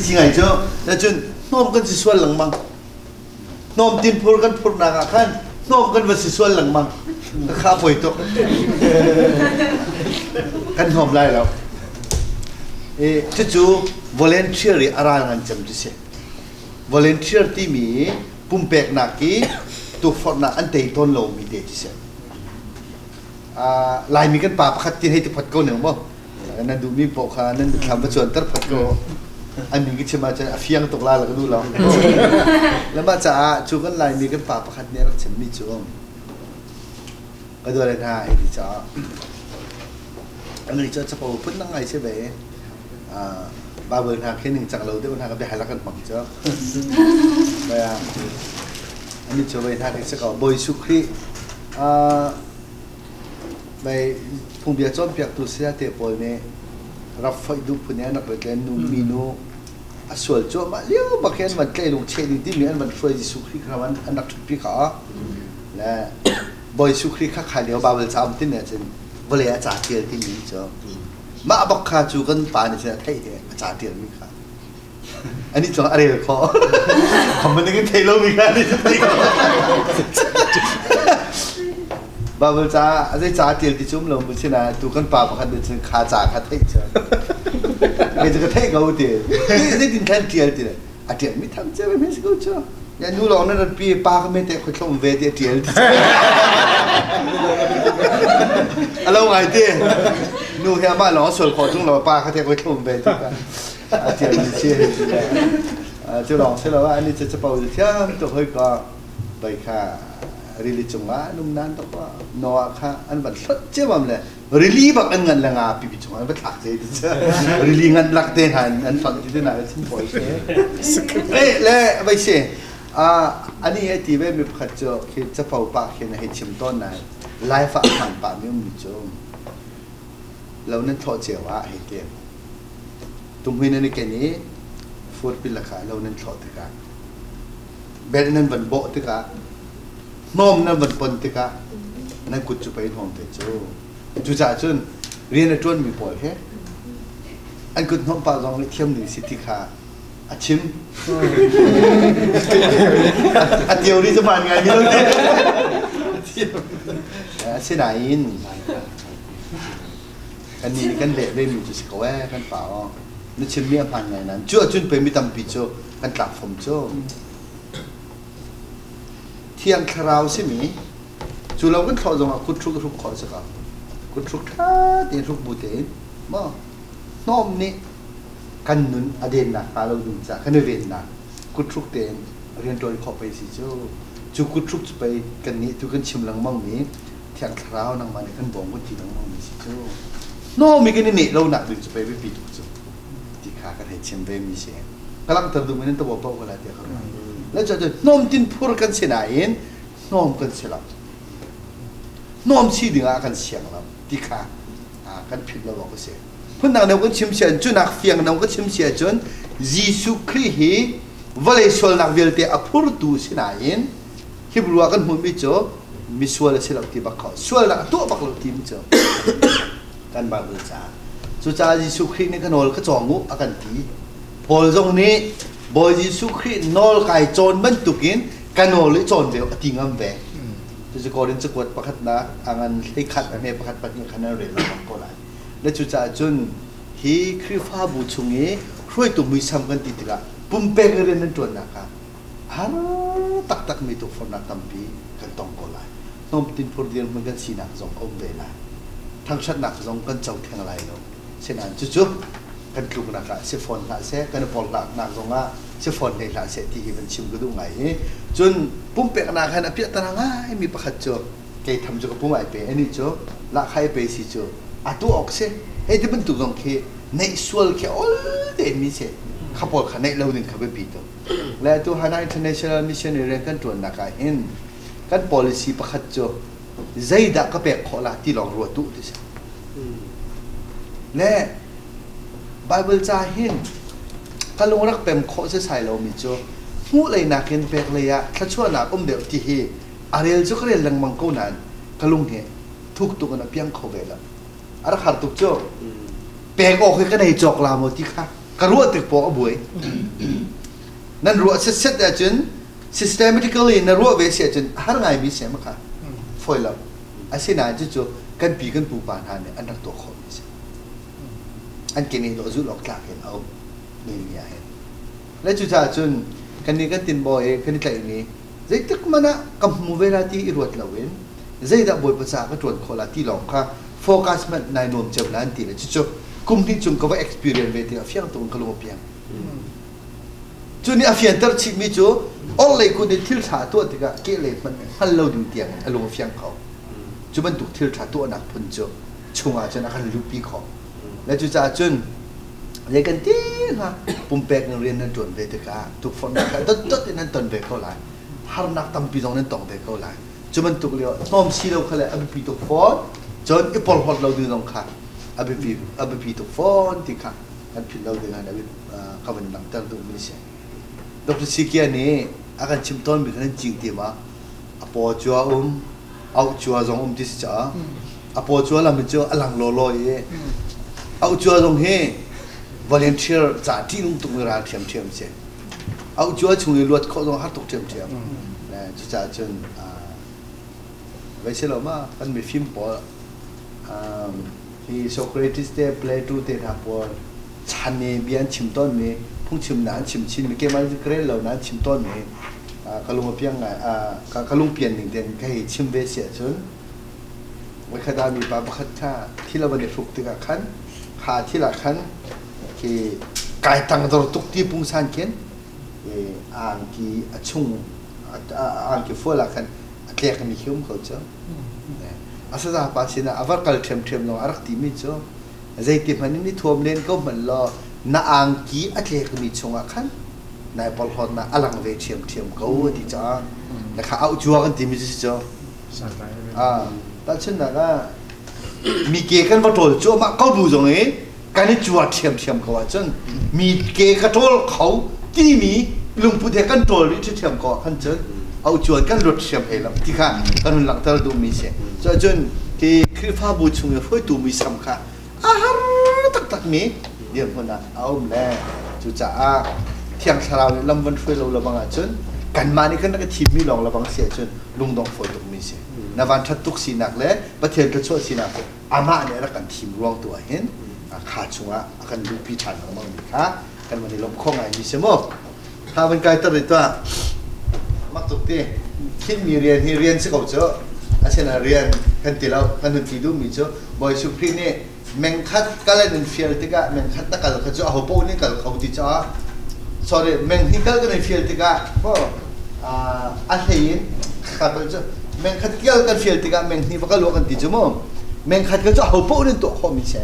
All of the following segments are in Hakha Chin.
Ci ngai cu cun hnawm kan si sual lengmang. Hnawm tin phur kan phurnak ah khan hnawm kan va si sual lengmang. Kha poi tuk. Kan hnawm lai lo. E, cucu volunteer i a ral ngan cem cu si. Volunteer timi pumpeknak i tukforhnak an tei tawn lomi te cu si. Laimi kan pa pakhat tin hei ti phot ko ning maw? Nan duhmi paoh kha nan thlam va cuanter phot ko. An min ka chim ahcun a fiang tuk la la ka duh lo. Le mah caah cu kan Laimi kan pa pakhat nih a rak chimmi cu ka dawle hna hei ti caah an cu capo phun dang ngai si ve. Bible hna khi ningcang lo deuh hna ka biahal kan hmang cu. Baya ani cu vei hna khi si ko Bawi Jesuh Khrih Mei phungbia cawnpiaktu sayate pawl nih rak foih duh phun in an rak rat le nu minu a sual cuahmah lio bak hi an van tlaih lung cheh ding timi an van hruai Jesuh Khrih kha an rak ṭhutpi kha le Bawi Jesuh Khrih kha kha lio Bible ca um tin ne cun vawlei ah ca ṭial timi cu mah bak kha cu kan pa nih cun a theih i a ca ṭialmi kha Ani cu a rel khawh. Khamman in thei lomi kha ani cu thei khawh. Bible ca a zei ca tial ti cu um lo mu sina tu kan pa pakhat nih cun kha ca kha theih cu. Kei cu ka theih ko ti. Zeitin khan tial ti a tial mi tham che me si ko cu. Ya nu lawng nan rat pi pa ka me te khoi thlom ve ti a tial ti. A lo ngai ti. Nu he amah lawng a sual khawh tung lo pa kha te khoi thlom ve ti ka. A tialmi si cu lawng si lo ah ani cu capo cu thiam tuk hoi ka bai kha rili cungah an um nan tuk Noah kha an van hlot ciamam le rili bak an ngan le nga pipi cungah an va thlak te ti rili ngan lak te hna an hlot ti te na chim pawi si eh le vai si ani he ti ve mi pakhat cu khi capo pa khi na hei chim tawn nai life ah hman pa mi um mi cu lo nan thlawh cio ah hei ti Tumhui nan i ken i furpi lakah lo nan thlawh tikah bel nan van bawh tikah hnawm nan van pon tikah nan kut cu pei hnawm te cu. Cucaah cun rian a ṭuanmi pawl he an kut hnawm pah zong nih thiam ding si ti kha a chim. A theory cu hmaan ngai mi lo te. Asinain Kannih nih kan leh vemi cu si ko ee kan pa aw. Na chimmi a hmaan ngai nain cu ahcun pei mi tampi cu kan tlak fom cu. Thiang Thlarau simi cu lo kan thlawh zongah kut hruk hruk khawh si ko. Kut hruk ṭha tein hruk bu tein maw hnawm nih kan nun a dennak hnga lo ding caah kan i vennak kut hruk tein rianṭuan khawh pei si cu. Cu kut hruk cu pei kannih tu kan chim lengmang mi Thiang Thlarau nangmah nih kan bawm ti lengmang mi si cu hnawm i kan i neh lonak ding cu pei biapi tuk cu ti kha kan hei chim ve mi si ka langhter duh mi nan tawo paoh ko lai tiah ka ruah le cu hnawm tin phur kan si nain hnawm kan si lo hnawm si ding ah kan siang lo ti kha kan philh lo awk a si phundang deuh kan chim si ahcun cunak fiang deuh kan chim si ahcun Jesuh Khrih hi vawlei sualnak vialte a phurtu si nain Hebrew ah kan hmuhmi cu misual a si lo ti bak kho sualnak a tuah bak lo timi cu kan Bible caah cucaah Jesuh Khrih nih ka nawl ka cawng u a kan ti Paul zong nih Bawi Jesuh Khrih nawl kai cawn bantukin ka nawl i cawn ve a ti ngam ve cucu Korin cakuat pakhatnak a ngan hleikhat a hme pakhat pahnih khan an rel lengmang ko lai le cucaah cun hi Khrihfabu chung i hruaitu muisam kan ti tikah pumpek rian nan ṭuannak ah har taktakmi tukforhnak tampi kan tong ko lai. Hnawmtin phur dirhmun kan sinak zong a um ve lai. Thangṭhatnak zong kan co theng lai lo. Sinain cucu kan tluknak ah si fawn hlah seh, kan i porhlawtnak zong ah si fawn hlei hlah seh ti hi van chim ka duh ngai i cun pumpeknak han a piahtana ngaimi pakhat cu kei tham cu ka pum ai pe anih cu lahkhah i pe si cu a tuah awk si hei ti bantuk zong khi neih sual khi ol tein mi si kha pawl kha neih lo ding kha biapi tuk Le atu Hana International Missionary rian kan ṭuannak ah hin kan policy pakhat cu zeidah ka pek khawh la ti lawng ruat duh ti si. Le Bible ca hin ka lung rak pem khawh sesai lomi cu hmuh lei nakin pek lei ah thluachuahnak um deuh ti hi a rel cu ka rel lengmang ko nain ka lung hi thuk tuk in a piang kho ve lo. A rak har tuk cu. Pek awk hi ka nei cawk la maw ti kha. Ka ruah tik paoh a buai. Nan ruah setset ahcun systematically na ruah ve si ahcun a har ngaimi si ma kha. Fawi lo. Asinain cucu kan pi kan pupa hna nih an rak tuah khawhmi a si. An keneh dawh zulh awk tlak in a um mi ah hin. Le cucaah cun kannih kan tinbaw i kan i tlaihmi zeitik hmanh ah ka hmu ve la ti i ruat loin zeidah Bawipa caah ka ṭuan khawh la ti lawng kha focus hmanh nai nuam cem la an ti le cucu kum hnih chung ka va experience ve tikah fiang tuk in ka lung a piang. Cu nih a fianter chihmi cu orhlei kut in thil ṭha a tuah tikah kehlei hmanh hngal lo ding tiang in a lung a fiang kho. Cu bantuk thil ṭha tuahnak phun cu chungah cun a kan luhpi khawh. Le cucaah cun zei kan ti hnga pumpek in rian nan ṭuan ve tikah tukforhnak kha dotdot in nan ton ve ko lai. Harnak tampi zong nan tong ve ko lai. Cu bantuk lio hnawm si lo kha le a biapi tuk fawn. Cun i porhlawt lo ding zong kha a biapi a biapi tuk fawn ti kha kan philh lo ding ah ka van langhter duhmi si. Dr. Sikia nih a kan chimh tawnmi kha nan cing ti ma? A paw cu a um, auh cua zong um ti si caah a paw cua lam cu a lang lawlaw i auh cua zong hi volunteer ca ṭihnung tuk mi ral ṭhiamṭhiam si. Auh cua chung i luat khawh zong har tuk ṭhiamṭhiam. Cucaah cun vai si lo ma kan mifim pawl hi Socrates te Plato te hna pawl chan i bia an chim tawnmi phungchimnak an chim chinmi keimah ka rel lo nain chim tawnmi ka lung a piang ngai ka lungpian ning tein ka hei chim ve si ahcun voikhat ah mipa pakhat kha thil a van i hruk tikah khan kha thil ah khan khi kai tangdor tuk ti pungsan khin angki a chung angki fual ah khan a tlekmi khi um ko cu a saza pa sinah a va kal ṭhiamṭhiam zong a rak timi cu Zeiti hmanh in i thuam len ko hmanh law na angki a tlekmi chungah khan nai porhlawtnak a lang ve ṭhiamṭhiam ko a ti caah na kha auh cua kan timi cu si cu. Tahchunhnak ah mi ke kan va ṭawl cuahmah ko bu zong i kan i cua ṭhiamṭhiam ko ahcun mi ke ka ṭawl kho timi lungput he kan ṭawl rih ṭhiamṭhiam ko ah khan cun auh cuan kan luat ṭhiam hlei lo ti kha kan hun langhter duhmi si. Cuahcun hi Khrihfabu chung i hruaitu muisam kha a har taktakmi dirhmun ah a um le cucaah Thiang Thlarau nih lam van hruai lo lebang ahcun kanmah nih kan rak i thimmi lawng lebang si ahcun lungdong fawi tukmi si. Na van ṭhat tuk sinak le Pathian thluachuah sinak cu amah nih a rak kan thim ruang tu ah hin kha chungah a kan luhpi ṭhan lengmangmi kha kan van i lawmh khawh ngaimi si mu. Kha van kai ter rih tuah. Mak tuk ti. Khinmi rian hi rian si ko cu. Asinain rian kan ti lo. Kan hun ti duhmi cu Bawi Jesuh Khrih nih mengkhat kal in in fial tikah mengkhat na kal kha cu aho paoh nih kal kho ti caah sorry menghnih kal kan in fial tikah maw a hlei in ka cu mengkhat kal kan fial tikah menghnih va kal kan ti cu mu mengkhat kal cu aho paoh nih tuah khawhmi si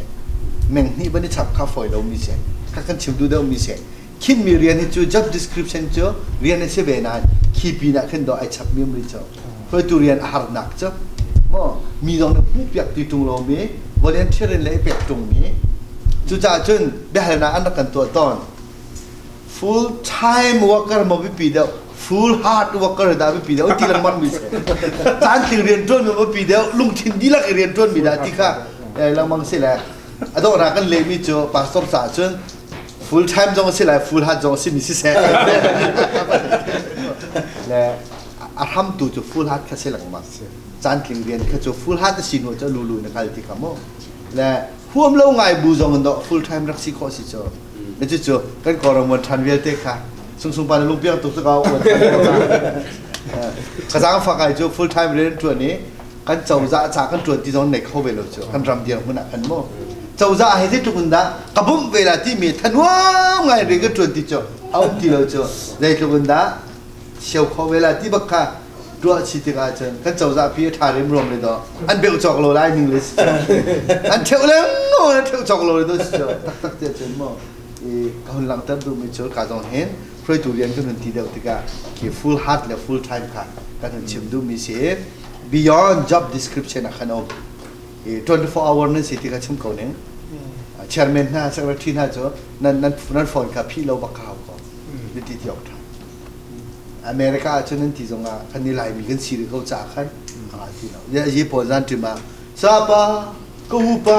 menghnih van i chap kha fawi lomi si kha kan chim duh deuhmi si Khinmi rian hi cu job description cu rian a si ve nain khi pin ah khin dawh ai chapmi um rih cu. Hruaitu rian a harnak cu maw mi zong nih hmuhpiak ti ṭung lomi volunteer in le i pek ṭungmi cucaah cun biahalnak an rak kan tuah tawn. Full time worker maw biapi deuh full hard worker dah biapi deuh ti lengmang mi si. Caan tling rian ṭuan mi biapi deuh lungthin dihlak i rian ṭuan mi dah ti kha lengmang si le a donghnak kan lehmi cu pastor caah cun Full time zong a si lai, full heart zong a simi siseh. Le a hramtu cu full heart kha si lengmang. Cantling rian kha cu full heart a si hnu cu lulu in a kal ti kha mu. Le huam lo ngai bu zong in dawh full time rak si khawh si cu. Le cucu kan kawlram wan ṭhan vialte kha sungsung pa na lungpiang tuk cu ka uan ka zaangfak ai cu full time rian ṭuan i kan cozah ca kan ṭuan ti zong nei kho ve lo cu kan ram dirhmun ah khan mu cozah he zeitluk in dah ka bawmh ve la timi thanuam ngai rian kan ṭuan ti cu a um ti lo cu zeitluk in dah sio kho ve la ti bak kha tuah chi tikah cun kan cozah pi a ṭha remruam le do an beuh cawk lo lai ning le si an theuh lengmang an theuh cawk lo le do si cu taktak te cun mu i ka hun langhter duhmi cu ka zong hin hruaitu rian kan hun ti deuh tikah khi full heart le full time kha kan hun chim duhmi si beyond job description ah khan um i 24 hour nan si ti kha chim ko ning chairman hna secretary hna cu nan nan nan phone kha phih lo bak kha hau ko ni ti ti awk tha America ah cun nan ti zong ah kan ni laimi kan si ko ca khan a ti lo ya yi pawl zan ṭim ah sapa ka upa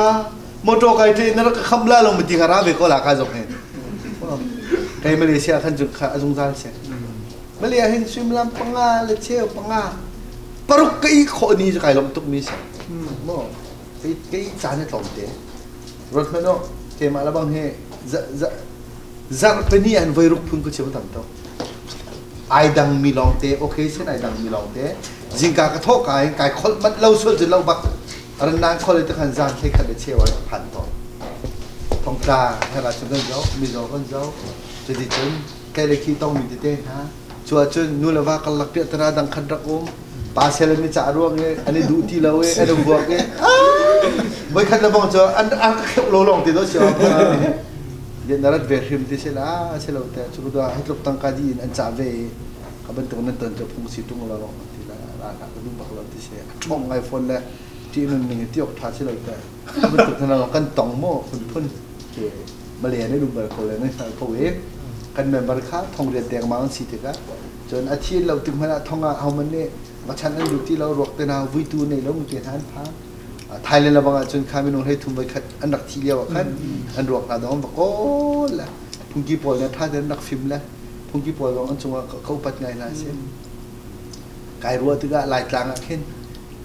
motor kai ṭe na rak ka kham la lo mi ti ka ra ve ko la ka zong hin. Kei Malaysia khan cun kha a zungzal si. Malay hin suimilam 5 le cheu 5 6 ka i khawh ni cu kai lawmh tuk mi si. Maw kei caan hi tlawm te. Ruat hmanh u, keimah le bang hi zarhpini an voi ruk phun ka chim tam tuk. Ai dang mi lawng te, okay sin ai dang mi lawng te. Zingka ka thawh ka in kai kholh manh lo sual cun lo bak. Rannak kholh te khan zan thlei khat le cheu ah phan tawn. Thongtla hera cun kan zoh, mizaw kan zoh. Cuticun kai le khi tong mi tete hna. Cu ahcun nu le va karlak piahtana dang khan rak um. Pa sel mi ca ruang i an i duh ti lo i an i vuak i voikhat le bang cu an an ka kheuh lo lawng ti do si Lian na rat ve hrim ti si la si lo te cu ka hi tluk tangka di in an cah ve i ka bantuk nan ton cu phung si tung lo ti la ra ka duh bak lo ti si a ṭhong ngai phone le ṭih nun ning ti awk ṭha si lo te bantuk hna kan tong maw phunphun ke Malay nih lung bal ko le nan hngal ko i kan member kha thong rian dengmang an si tikah cun a thi lo tik hmanh ah thong ah homan nih machan an duh ti lo ruak te hna vuitu nei lo te hna an phang. Thailand le bang ah cun kha minung 13 voi khat an rak thi lio ah khan an ruak hna dong va kawl le phungki pawl nih ṭha tein rak fim le phungki pawl zong an cungah ka upat ngai hna si. Kai ruah tikah Laitlang ah khin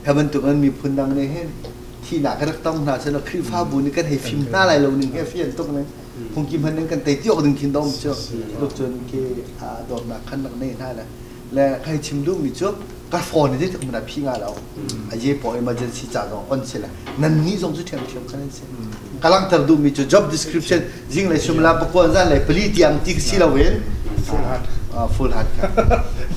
hi bantuk in miphun dang nih hin thihnak rak tong hna selaw Khrihfabu nih kan hei fim hna lai lo ning he fian tuk ning phungki hman in kan tei ti awk ding khin dom cu tluk cun khi dawtnak khan rak nei hna le le kai chim duh mi cu ka phone hi tuk mana phi nga lo a ye po emergency ca zong on si le nan ni zong cu thiam thiam khan an si ka langhter duh mi cu job description zinglei suimilam pakua zanlei pali tiang ti si loin full heart full heart kha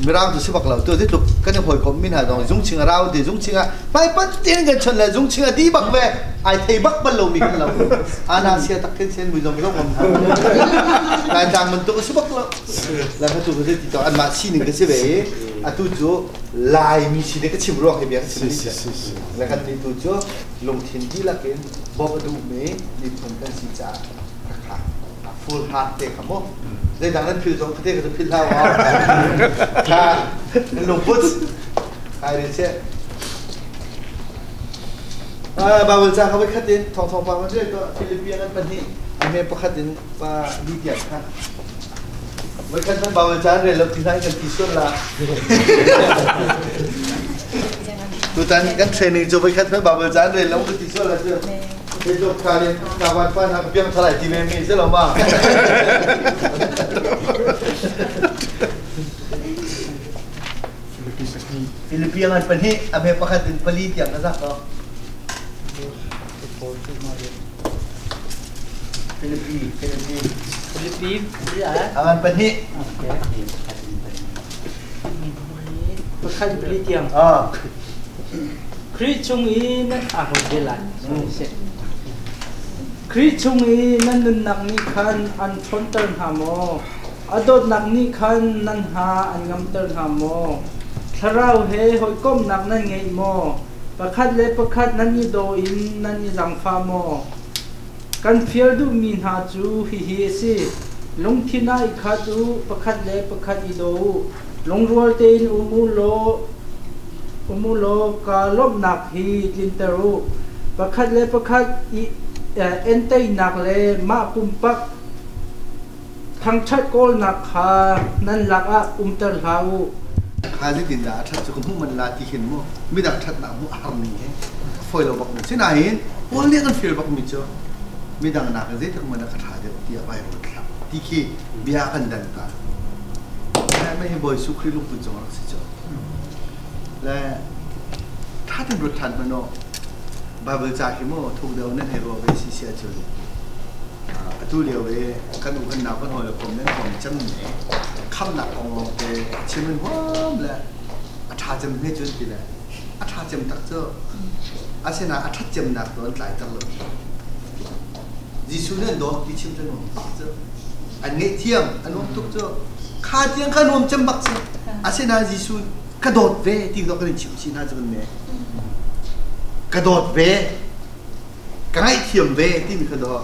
mirang cu si bak lo tu tluk kan i hawikom mi hna zong zungching a rau ti zungching ah hmai pat tin kan chon le zungching a di bak ve ai thei bak bal lo mi kan lo ana sia tak khin sen mui zong zong om lai tlang bantuk a si bak lo la kha tu ka ti to an mah sining ka si ve i atu cu lai mi si ka chim ruang hi bia ka chim le kan ni tu cu lungthin dihlak in bawmh a duhmi miphun kan si caah khakha full heart te kha mu zeidang nan phil zong te ka phil hlah maw kha nan lungput ai re che Bible ca kha voi khat in thong thong pa ma to Philippian an pahnih ame pakhat in pa li tiang kha voi khat nan Bible ca rel lo ti hlah kan ti sual la. Tutan kan training cu voikhat hmanh Bible ca an rel lo ka ti sual ahcun Facebook tha in ka van pa hna ka piang thalai ti ve mi si lo ma. Philippi ngan pahnih a hme pakhat in pali tiang ka zak ko. Philippi Philippi Philippi a ngan pahnih. Pakhat pali tiang. Khrih chung i nan aa hoi ve lai. Khrih chung i nan nunnak nih khan an ṭhawnter hna maw? A dawtnak nih khan nan hna an ngamter hna maw? Thlarau he hawikomhnak nan ngei maw? Pakhat le pakhat nan i daw in nan i zaangfah maw? Kan fial duhmi hna cu hihi a si: lungthin ah i khat u, pakhat le pakhat i daw u, lungrual tein um u law um u law kaa lawmhnak hi tlinter u. Pakhat le pakhat i entainak le mah pumpak thangṭhat kawlnak kha nan lakah umter hlah u. Kha zeitindah a ṭhat cu ka hmuh manh la ti khin mu midang ṭhatnak hmuh a har ning hi a fawi lo bak mi sinain Paul nih a kan fial bak mi cu midang nakin zeitluk man ah ka ṭha deuh tiah vai ruat hlah ti khi bia a kan dan ta. Mah hi Bawi Jesuh Khrih lungput zong a rak si cu. Le ṭha tein ruat ṭhan hmanh u. Bible ca hi mu thuk deuh nan hei ruah ve si si ahcun Atu lio i kan u kan nau kan hawi le kom nan huam cem mi khamnak kong lawngte chim in huam le a ṭha cem hme cun ti le a ṭha cem tak cu asinain a ṭhat cemnak tu an tlaiter lo. Jesuh nih an dawt ti chim cu nuam bak cu. An ngaihthiam a nuam tuk cu. Kha tiang kha nuam cem bak cu. Asinain Jesuh ka dawt ve ti zong kan in chimh chih hna cu kan ne. Ka dawt ve. Ka ngaihthiam ve timi kha dawh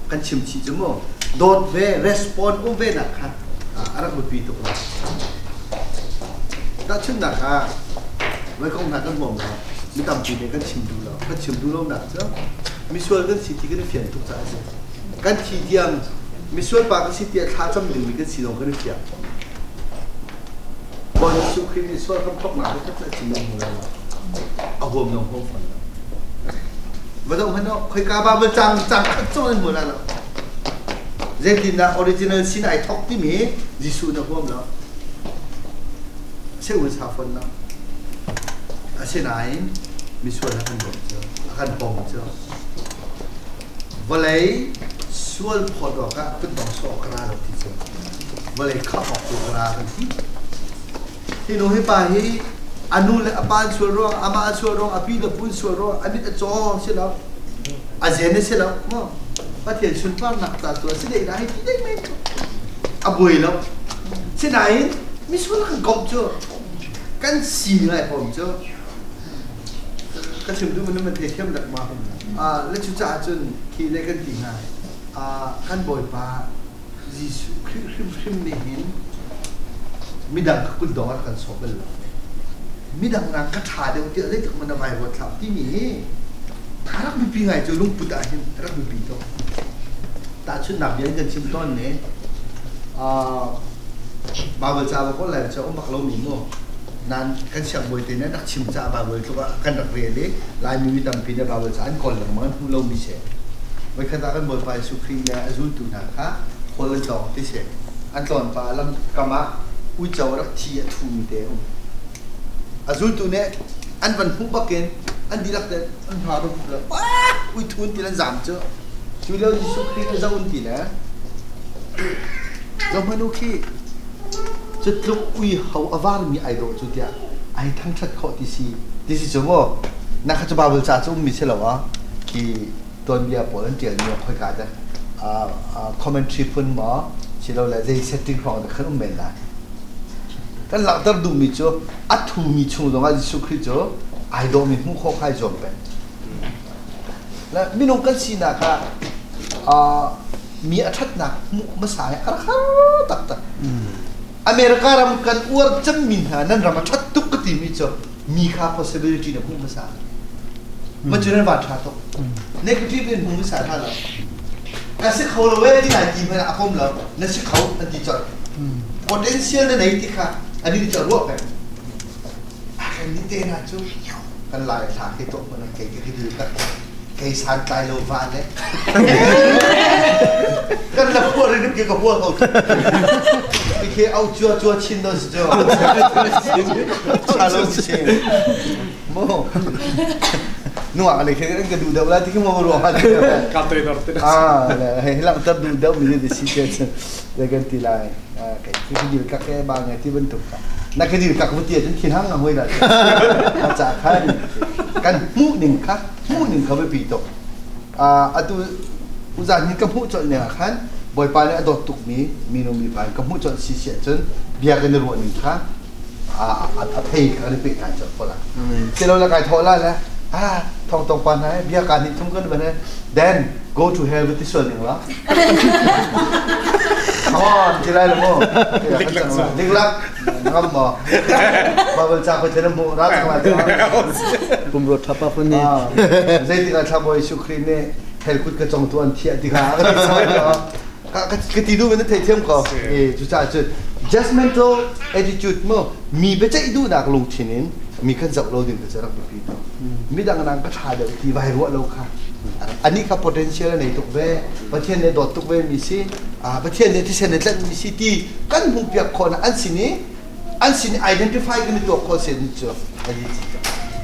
kan chim chih cu mu. Dawt ve, respond um ve nak kha a rak biapi tuk lo. Tahchunhnak ah, voikong hna kan hmuam lo, mi tampi nih kan chim duh lo. Kan chim duh lonak cu misual kan si ti kan i fian tuk caah a si. Kan thi tiang Misual pa ka si tiah thla cam dingmi kan si zong kan i fiang. Bawi Jesuh Khrih nih sual kan thawknak hi khat cim hmu lai lo. A huam zong huam fawn lo. Va zoh hmanh u, khoika Bible cang cang khat zong an hmu lai lo. Zeitindah original sin ai thawk timi Jesuh na huam lo. Se un sa fawn lo. Asinain misual a kan bawmh cu, a kan pom cu. Vawlei sual phawt awkah kutdong sawh awk ka ra lo ti cu vawlei khamh awk tu ka ra kan ti. Hi nu hi pa hi a nu le a pa an sual ruang, amah an sual ruang, a pi le pu an sual ruang, a mit a caw si lo, a zen a si lo, maw? Pathian sunparnak ca tu a si deh hei ti deh men a buai lo. Sinain misual kan komh cu kan si ngai hom cu Ka chim duhmi nan theithiam dak ma? Le cucaah cun khi le kan ti hna. Kan Bawipa Jesuh Khrih hrimhrim nih hin midang kha kutdong ah kan sawh bal lo. Midang nak ka ṭha deuh tiah zeitluk man na vai ruat hlah timi hi a rak biapi ngai cu lungput ah hin a rak biapi tuk. Tahchunhnak bia in kan chim tawn ne. Baibal ca va kawl lai cu a um bak lomi mu. Nain kan siangbawi te nih an rak chim caah Baibal tluk ah kan rak rel i Laimi mi tampi nih Baibal ca an kawl lengmang an hmuh lomi si. Voikhat ah kan Bawipa Jesuh Khrih le a zultu hna kha khual an tlawng ti si. An tlawn pah ah lamkam ah uico a rak thi a thumi te a um. A zultu nih an van hmuh bakin an dihlak te an hna rum le uithun ti an zam cu. Cu lio Jesuh Khrih nih zoh un ti le zohhmanh u khi Cu tluk ui ho a varmi ai dawh cu tiah ai thangṭhat khawh ti si ti si cu mu. Na kha cu Bible ca cu ummi si lo ah khi tuanbia pawl an ṭialmi ah khoika dah commentary phun maw silole zei setting hrawng dah khan um men lai. Kan langhter duhmi cu a thumi chung zongah Jesuh Khrih cu ai dawhmi hmuh khawh kha ai zuam peng. Minung kan sinak ah mi a ṭhatnak hmuh hmasa hi a rak har taktak. America ram kan uar cemmi hna nan ram a ṭhat tuk ka timi cu mi kha possibility na hmuh hmasa. Ma cu nan van ṭha tuk. Negative in hmu hmasa hna lo. Ka si kho lo e ti nai ti hmanh ah a pom lo. Na si kho an ti colh. Potential na nei ti kha ani nih cu a ruah peng. A kan ni te hna cu kan lai thla khi tuah hmanh kei ka dil tak kei santlai lo va le kan la phuah rin ke ka hua ko ti khi au chua chua chin do si cho cha lo si chin mo nuak le khi kan ka du deuh la ti khi mo ruang ha ka te dor te ah le hi lang tar du deuh mi ni si che le kan ti lai kai khi dil ka ke ba ngai ti bantuk ka na ka dil ka ku ti cun thin hang hoi la ca khan kan hmuh ning kha hmuh ning kha biapi tuk atu uzan hin ka hmuh colh ning ah khan bawipa nih a dawt tuk mi minu mipa in ka hmuh colh si si ahcun bia kan i ruah ning kha a phei kha kan i pehtlai colh ko la silo la kai thawh la le ah thong tong pa hna bia ka nih thum kan van then go to hell ti sual ning la come on ti lai lo mu liklak ngam mo babel cha ko chen mu ra chang lai pumro thapa phun ni zei tikah thla boy sukri ne hel kut ka chong tu an thia ti kha ka ti du men thei thiam ko e cu ca cu judgmental attitude mo mi biaceih duhnak lungthin in mi kan zoh lo ding ka rak biapi tuk midang nang ka ṭha deuh ti vai ruah lo kha anih kha potential a nei tuk ve Pathian nih dawt tuk ve mi si Pathian nih thisen nih tlanh mi si ti kan hmuh piak khawh na an sin i an sin i identify kan i tuak khawh sin cu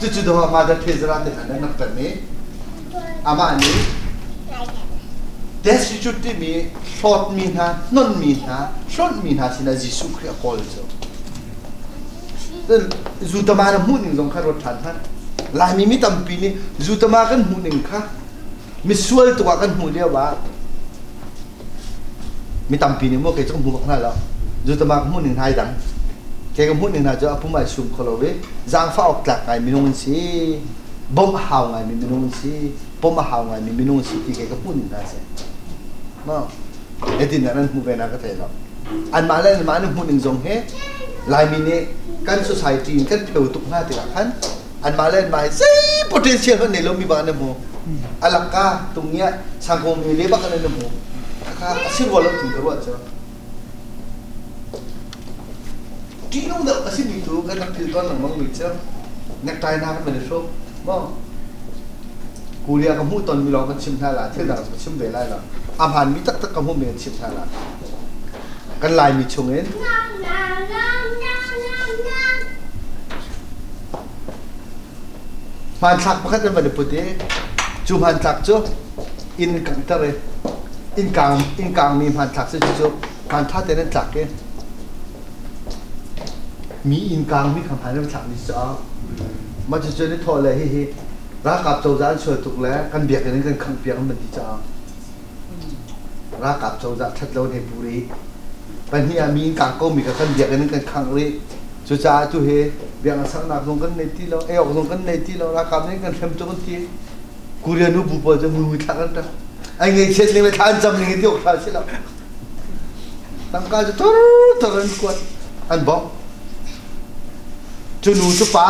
cucu do Mother Teresa te hna nan rak pem i amah nih destitute timi hlawtmi hna hnonmi hna hlonhmi hna sinah Jesuh Khrih a kawl cu Zutama na hmuh ning zong kha ruat ṭhan hmanh. Laimi mi tampi nih zutama kan hmuh ning kha misual tuk ah kan hmuh lio ah mi tampi nih maw kei cu ka hmu bak hna lo. Zutama ka hmuh ning hna ai dang. Kei ka hmuh ning hna cu a pum ai sum kho lo i zaangfah awk tlak ngai minung an si. Bawmh a hau ngaimi minung an si. Pom a hau ngaimi minung an si ti kei ka hmuh ning hna a si. Maw? Hitin nan hmuh ve na ka thei lo. Anmah le anmah an hmuh ning zong hi Laimi nih kan society in kan pheu tuk hna tikah khan anmah le anmah hi zei potential hmanh nei lomi bak an hmu. Alakka tungia sangkong mi le bak an hmu. Khakha a si rua lo ti ka ruah cu. Ṭihnung deuh a simi tu kan rak philh tawn lengmang mi cu necktie hna kan van i hruk maw? Korea ka hmuh tonmi lawng kan chim hna la, thil dang ka chim ve lai lo. A hmaanmi taktak ka hmuhmi kan chim hna la. Kan Laimi chungin hmanthlak pakhat an van i put i cu hmanthlak cu inn kanghter i inn kaangmi hmanthlak si cucu hmantha tein an tlak i mi inn kaangmi kha hman an thlakmi si cu mah cucu an i thawh le hihi ralkap cozah an sual tuk le kan biakinn in kan khanghpiak an van ti caah Ralkap cozah ṭhat lo ne pu rih. Pahnih ah mi in kang komi kha kan biakinn in kan khangh rih. Cucaah tu hi biakinn saknak zong kan nei ti lo, ei awk zong kan nei ti lo, ralkap nih kan hrem tuk an ti. Korea nu bu pawl cu mui thlak an ṭang. Ai ngaihchiat ning le thla an cam ning hi ti awk ṭha si lo. Tangka cu tur tur an kuat, an bawmh. Cu nu cu pa,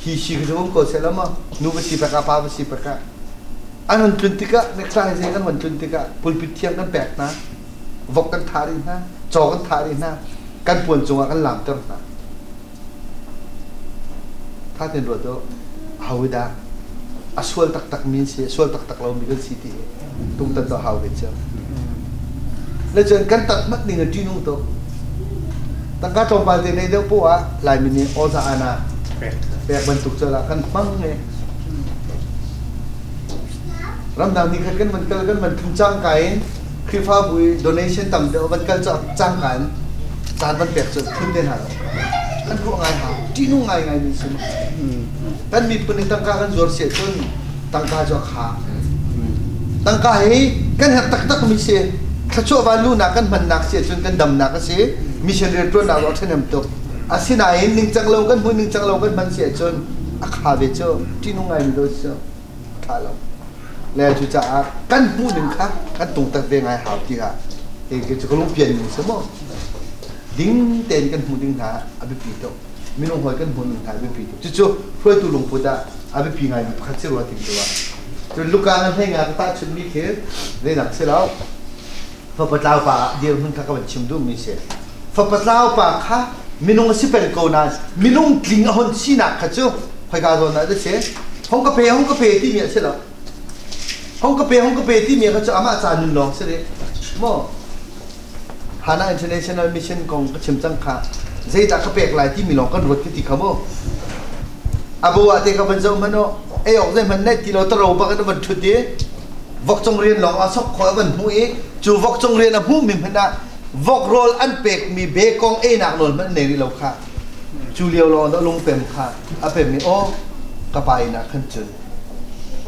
hi si khi cu um ko seh la maw, nu va si pek ah pa va si pek ah. An hun tlun tikah necktie zei kan hun tlun tikah pulpit thiang kan pek hna, vok kan thah rih hna, caw kan thah rih hna, kan puan cungah kan laamter hna. Tha tein ruat u, aho dah a sual taktak mi an si, a sual taktak lomi kan si ti hi tungtan to hau ve cio. Le cun kan tat mat ning a ṭihnung tuk. Tangka tlawmpal te nei deuh poah ah Laimi nih awza ana pek bantuk cu lah kan hmang i Ramdang nih khan kan van kal kan van tlun cangka in Khrihfabu i donation tam deuh van kal cangka in caan van pek cu thun te hna lo. Kan ruah ngai hau. Ṭihnung ngai ngai mi si. Kan miphun in tangka kan zuar si ahcun tangka cu a kha. Tangka hi kan herh taktak mi si. Thluachuah vanlunak kan hmannak si ahcun kan damnak a si. Mission rianṭuannak zong a ṭhahnem tuk. Asinain ningcang lo kan hmuh ningcang lo kan hman si ahcun a kha ve cu ṭihnung ngaimi dawt cu a ṭha lo. Le cucaah kan hmuh ning kha kan tungtak ve ngai hau ti kha kei cu ka lungpian ning si maw. Ding tein kan hmuh ding hna a biapi tuk. Minung hawi kan hmuh ning hna a biapi tuk. Cucu hruaitu lungput ah a biapi ngaimi pakhat si rua ti ka ruah. Cun Luka na hlei nga ka tahchunhmi khi zeidak si lo. Fapa tlau pa ah dirhmun kha ka van chim duhmi si. Fapa tlau pa kha minung a si peng ko nain minung tling a hon sinak kha cu khoika zawn ah dah si? Hong ka pe, hong ka pe timi a si lo. Hong ka pe, hong ka pe timi kha cu amah ca nun lawng si rih. Maw? Hana International Mission kong ka chim cang kha. Zeidah ka pek lai timi lawng kan ruat ka ti kha mu. Abo ah te ka van zoh hmanh u, ei awk zeihmanh nei ti lo taro bak in a van ṭhut i vok cung rian lawng a sok khawh a van hmuh i cu vok cung rian a hmuhmi hmanh ah vok rawl an pekmi bekong einak nawl hmanh nei rih lo kha cu lio lawng dah lungpem kha a pem i aw ka pa inn ah khan cun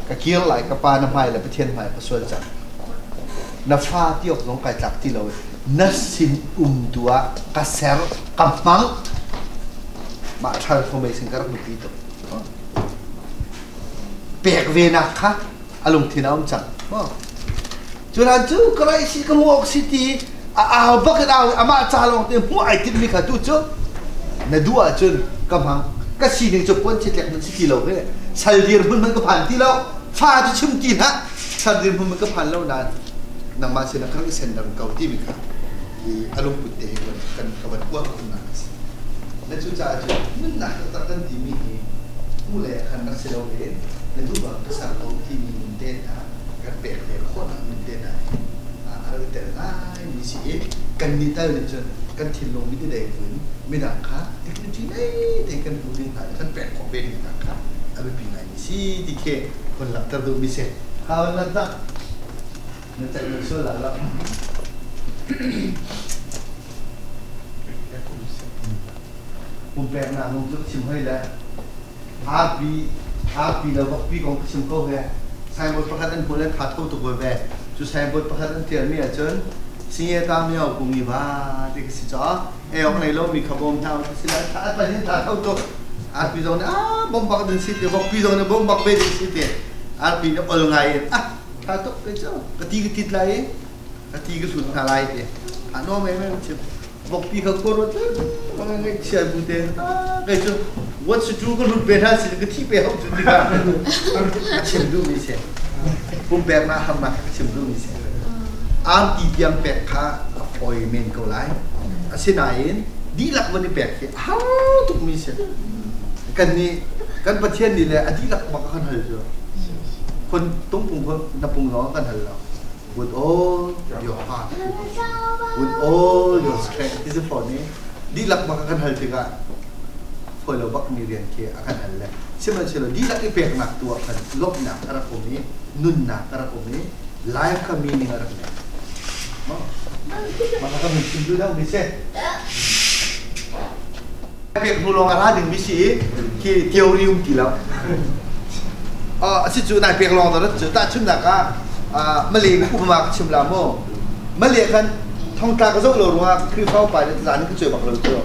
ka kir lai ka pa na hmai le Pathian hmai ka sual cang na fa ti awk zong kai tlak ti lo na sin um tu ah ka ser ka hmang mah transformation ka rak biapi tuk pek ve nak kha a lungthin a um cang culan cu ka raih si ka hmuh awk si ti a au bak in au amah ca lawng te hmuh ai timmi kha tu cu na duh ahcun ka hmang ka sining cu puan chitlek nan si ti lo he sal dir hmun man ka phan ti lo fa cu chim ti hlah sal dir hmun man ka phan lo nain nangmah sinah ka rak i sendang ko timi kha i a lungput te he kan ka van uar khunnak a si na cucaah cun nunnak taktak kan timi hi hmu le khan rak si lo len na duh bang ka ser ko timi nun te hna kan pek ve khawhnak nun te hna hi a rak i tel ngai mi si i kan nih tal nih cun kan thinlung mit i dei buin midang kha dignity nei te kan hmuh ding hna le kan pek khawh ve ding hna kha a biapi ngai mi si ti khi hun langhter duh mi si. Hau na tak na ceih na sual la Pumpeknak nung cu ka chim hoi le arpi arpi le vokpi kong ka chim ko he signboard pakhat an hmuh le tha tho tuk ve cu signboard pakhat an tialmi ahcun singe ta miao kungi va ti ka si caah ei awk nei lomi kha bawm hna ti si lai tha pa hin tha tho tuk arpi zong nih ah bom bak din si ti vokpi zong nih bom bak ve ding si ti arpi nih ol ngai in ah tha tuk kai cu ka ti ka tit lai i ka ti ka hlut hna lai ti a no mei mei chim vokpi kha khua ruat mang ngai chia bu te kai cu what to do ka hlut ve hna si ka thi pe hau cu ti ka a chim duh mi si pumpek na harnak ka chim duh mi si. Arti tiang pek kha a fawi men ko lai. Asinain dihlak van i pek hi a har tukmi si. Kan nih kan Pathian nih le a dihlak bak a kan hal cu. Khon tungpung khon na pung lawng kan hal lo. With all your heart, with all your strength ti si fawn i dihlak bak a kan hal tikah fawi lo bak mi rian khi a kan hal le sihmanhsehlaw dihlak i peknak tu ah khan lawmhnak a rak um i nunnak a rak um i life kha meaning a rak ngei. Mah ka min chim duh deuh mi si. Pek hnu lawng a ra ding mi si i khi theory um ti lo. A si cu nai pek lawng dah cu tahchunhnak ah Malay upama ka chim la mu. Malay khan thongtla ka zoh lo ruangah Khrihfa upa nih zan in ka cuai bak lo cu.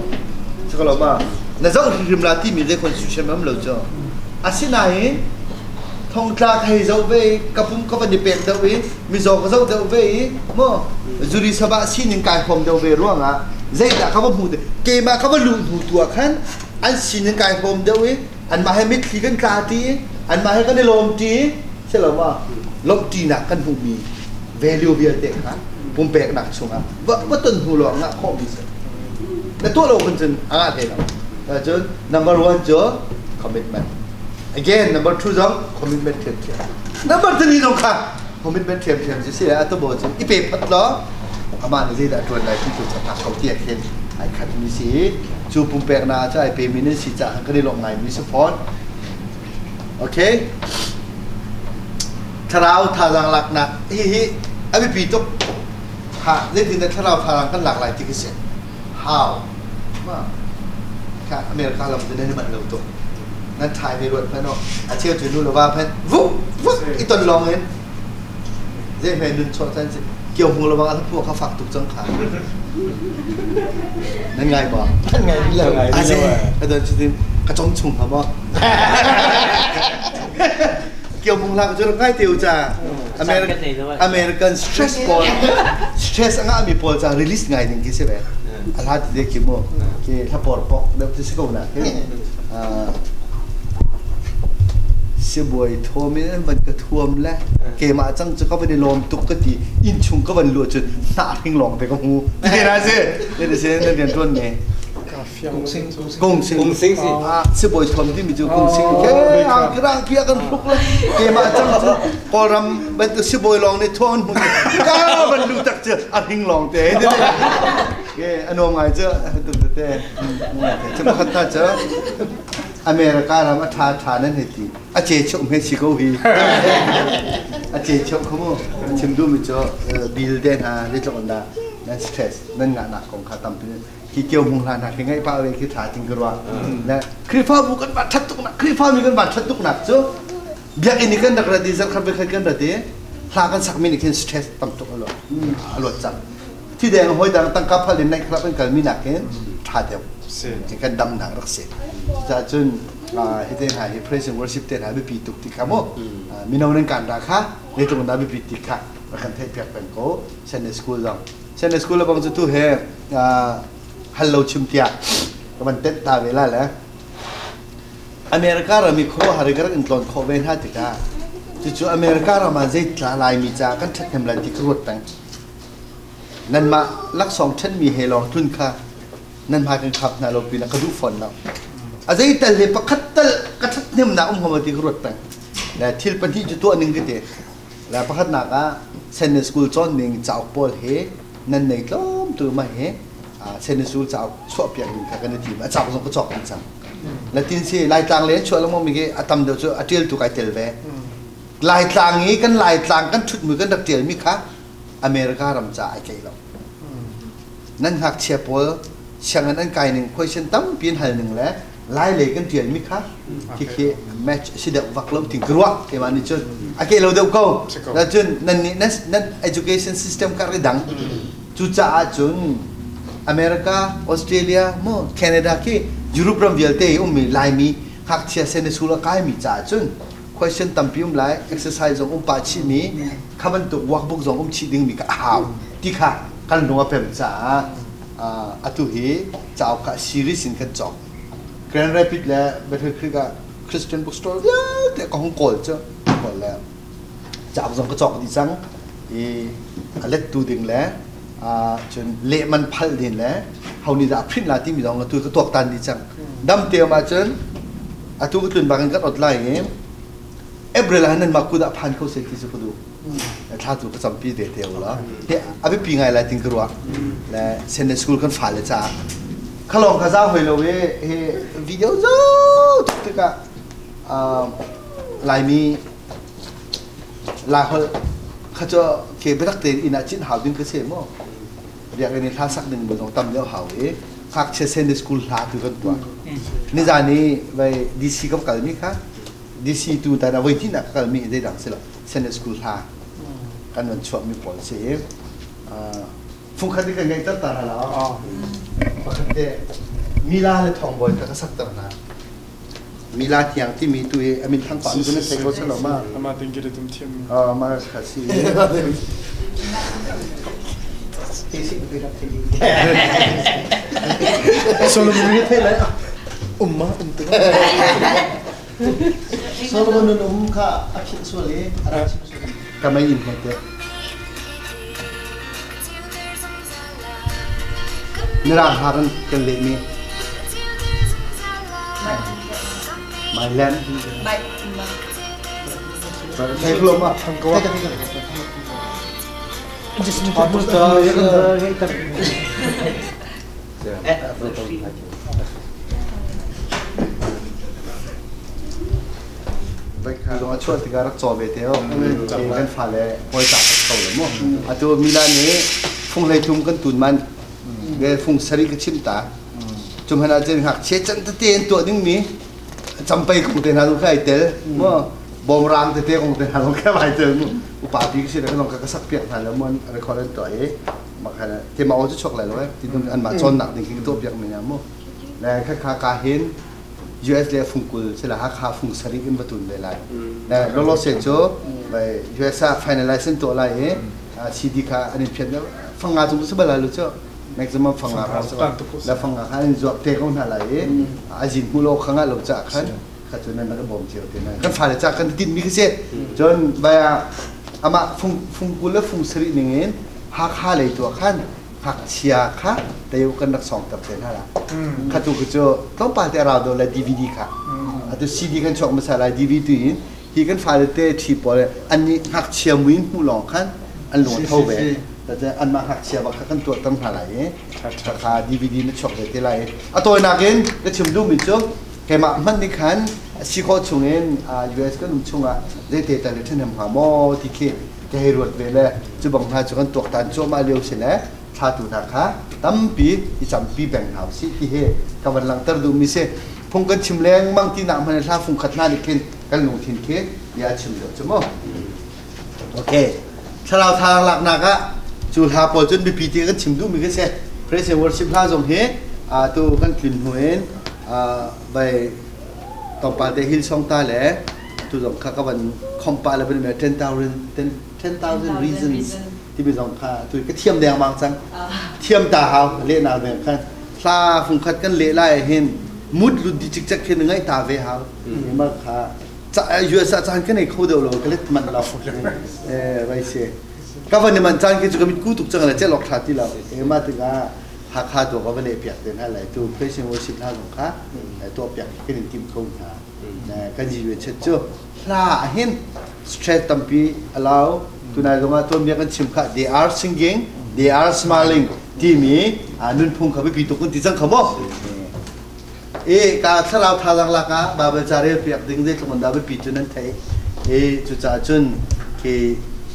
Saka lo ma na zoh hrimhrim la timi zei constitution am lo cu. Asinain thongtla ka hei zoh ve i ka pum ka van i pek deuh i mizaw ka zoh deuh ve i maw zuri sabah sining kai huam deuh ve ruangah zeidah ka va hmu te keimah ka va luh hnu tu ah khan an sining kai huam deuh i anmah he mitthli kan tla ti i anmah he kan i lawm ti si lo ma lawmhṭinak kan hmuhmi value vialte kha pumpeknak chungah va va ton hnu lawng ngah khawhmi si na tuah lo kun cun a ngah hlei lo cun number one cu commitment. Again, number two zong commitment ṭhiamṭhiam. Number three zong kha commitment ṭhiamṭhiam si si le atu bo cu i pe phot law amah nih zeidah a ṭuan lai ti tu cu ko ti khin ai khat mi si cu pumpeknak cu ai pe mi nan si caah kan i lawmh ngai mi si fawn. Okay. Thlarau thazaang laknak hihi a biapi tuk. Ha zeitin dah thlarau thazaang kan lak lai ti khi si. How? Ma kha America lam cu nan i manh lo tuk. Nan ṭhai mi ruat hmanh aw a cheu cu nu le va hmanh vuk vuk i ton lawng in zei hme nun chuah chan si kio hmu lawang a phuah kha fak tuk cang kha nan ngai ba nan ngai lo a ze ka don cutin ka chong chung ha maw kio mung la cu ngai teu cha American American stress pawl stress anga mi pawl cha release ngai ding ki si ve a hla ti khi mu khi hla por pok deuh ti si ko na khi sibawi thuam in an van ka thuam le keimah cang cu ka van i lawm tuk ka ti inn chung ka van luh cun hnah hring lawng te ka hmu ti na si ti si na rian tuan ne Kung sing. Kung sing si. Sibawi thuam timi cu kung sing ke ang kirang kia kan hruk le keimah cang cu Kawlram bantuk sibawi lawng nih thuam an hmu ka van lu tak cu a hring lawng te ke a nuam ngai cu tuk te cu pakhat ta cu America ram a tha tha nan hei ti a ce chuk me si ko hi a ce chuk khamu chim du mi cu bill te hna le tlok da nan stress nan ngah nak kong kha tampi hi kio hmung hlan hna khi ngaih pah ve khi tha ting ka ruah le Khrihfabu kan van that tuk nak Khrihfami kan van that tuk nak cu biakinn i kan rak rat i zarkhat voikhat kan rat i hla kan sakmi nih khin stress tam tuk a a luat cang thi deng hoi dang tangka phal in naih khrap kan kalmi nakin tha deuh kan damnak rak si cucaah cun hi te hna hi praise and worship te hna biapi tuk ti kha mu mino nan kan ra kha leitlung da biapi ti kha rak kan theih piak peng ko Sunday school zong Sunday school bang cu tu he hal lo chim tiah ka van tenh ta ve la le America ram i khuaruahhar i ka rak in tlawn khawh ve hna tikah cucu America ram ah zeitla Laimi caah kan ṭhathnem lai ti ka ruat peng. Nanmah laksawng ṭhenmi he lawng tlun kha nan hmai kan khap hna lo pinah ka duh fawn lo. A zeital he pakhat tal ka ṭhathnemnak um hnga maw ti ka ruat peng. Le thil pahnih cu tuah ning ka ti. Le pakhatnak ah Sunday school cawn ning cauk pawl he nan nei tlawm tu ma he Sunday school cauk chuah piak ding kha kan i tim. A cauk zong ka cawk ding cang. Latin si Laitlang le chuah lengmang mi khi a tam deuh cu a ṭial tu kai tel ve. Laitlang i kan Laitlang kan ṭhut mi kan rak ṭial mi kha America ram ca ai tlei lo. Nan ngakchia pawl sianginn an kai ning question tampi an hal ning le Lai lei kan ṭial mi kha khikhi match si deuh vak lo ting ka ruah keimah nih cun a ke lo deuh ko. Cun nan nih nan education system kha ri dang. Cucaah cun America, Australia, mu Canada khi Europe ram vialte i ummi Laimi ngakchia Sunday school a kaimi caah cun question tampi um lai, exercise zong um pah chihmi, kha bantuk workbook zong um chih dingmi kha a hau ti kha kan lung a pem caah atu hi cauk kha series in kan cawk. Grand Rapid le Battle Creek ah Christian bookstore vialte ka hung kawl cu kawl le cauk zong ka cawk dih cang. I a lettu ding le cun lehman phalh ding le ho nih dah a print la timi zong atu ka tuaktan dih cang. Dam te um ahcun atu ka tlun bak in kan ot lai i April ah nan mah kut ah phan kho seh ti cu ka duh. Thla tu ka campi ve te ula. Hi a biapi ngai lai tin ka ruah. Le Sunday school kan fale caah. Khalong kha za hoi lo i hi video zo tuk tikah Laimi Laiholh kha cu ke biatak tein inn ah cin hau ding ka si maw? Biakinn i hla sak ding zong tam deuh hau i ngakchia Sunday school hla tu kan tuah. Nizan i vai DC ka kalmi kha DC tu tan a voi hnih ka kalmi hi zeidang si lo Sunday school hla kan van chuahmi pawl si i fungkhat i kan ngeihter ta hna la pakhat te Mila le Thawngbawi kha ka sakter hna. Mila Thiang timi tu hi a min thang pah mi cu na thei ko selo ma? Amah ting kiri tum thiam. Ah, mah kha si. Solomon ni thei lai. Um ma um tu. Solomon nun um kha a philh sual i a rak chim sual. Ka mei in he te. Mirang hla kan kan leh mi. My land. Thei lo ma thang ko. Zong a chuah tikah rak caw ve te o. Kan fale hawi tak ko le mu. Atu Milan nih fung hlei thum kan tun man. Ve fung sari ka chim ta. Cum han ah cun ngakchia can tete an tuah ding mi campai kong te hna zong kha ai tel. Mu bawmrang tete kong te hna zong kha ai tel mu. Upa pi ka si le ka ka sak piak hna le mu an record an tuah i makhan te ma o cu chuak lai lo eh ti an mah cawnnak ding khi ka tuah piak mi na mu. Le kha kha ka hin US le fungkul sila Hakha fung sarih in va tun ve lai. Le lolo se cu vai US ah finalize an tuah lai i CD kha an in phiat fanga cung si bal lai lu cu maximum fanga kha le fanga kha an zuak te ko hna lai i azin hmu lo kha nga lo ca khan kha cu nan rak bawm cio te na kan fale ca kan tin mi khi si cun vai amah fung fungkul le fung sarih ning in Hakha lei tu khan ngakchia kha tei kan rak songter te hna la kha tu cu tlawmpal te rau do le DVD kha atu CD kan chuak hmasa lai DVD in hi kan fale te ṭhi pawl an nih ngakchia muin hmu lawng khan an lung tho ve an mah ngakchia bak kha kan tuah tam hna lai i kha DVD na chuak ve te lai a tawinak in ka chim duhmi cu keimah hmanh nih khan si khawh chungin US kan um chungah zeite tal i ṭhahnem hnga maw ti khi ka hei ruat ve le cu bang hna cu kan tuaktan cuahmah lio si le thlatu hna kha tampi i campi peng hna usih ti hi ka van langhter duhmi si. Phung kan chim lengmang ti nak hmanh hla fung khat hna nih khin kan lungthin khi bia chim deuh cu mu. Okay. Thlarau thar laknak ah cu hla pawl cun biapi ti kan chim duhmi khi si. Praise and worship hla zong hi tu kan tlun hnu in vai tlawmpal te Hillsong ta le tu zong kha ka van khompa le van 10,000 reasons timi zong kha tu ka thiam dengmang cang thiam ta hau lehnak deng khan hla fungkhat kan leh lai hin mut lut di cikcek khin ngai ta ve hau ma kha US ah caan kan ei kho deuh lo ka let man lo eh vai se ka van man caan ki chu ka mit ku tuk chang le chelok tha ti lo e ma tikah Hakha tu ka va leh piak te hna lai tu praise and worship hla zong kha tuah piak kan in tim kho hna kan ji chet cu hla hin stress tampi allow tunai zongah tuanbia kan chim kha they are singing they are smiling timi nunphung kha biapi tuk kan ti cang kha maw e ka thlarau thazaang lak ah Bible ca rel piak ding zeitluk in dah biapi cu nan thei e cucaah cun khi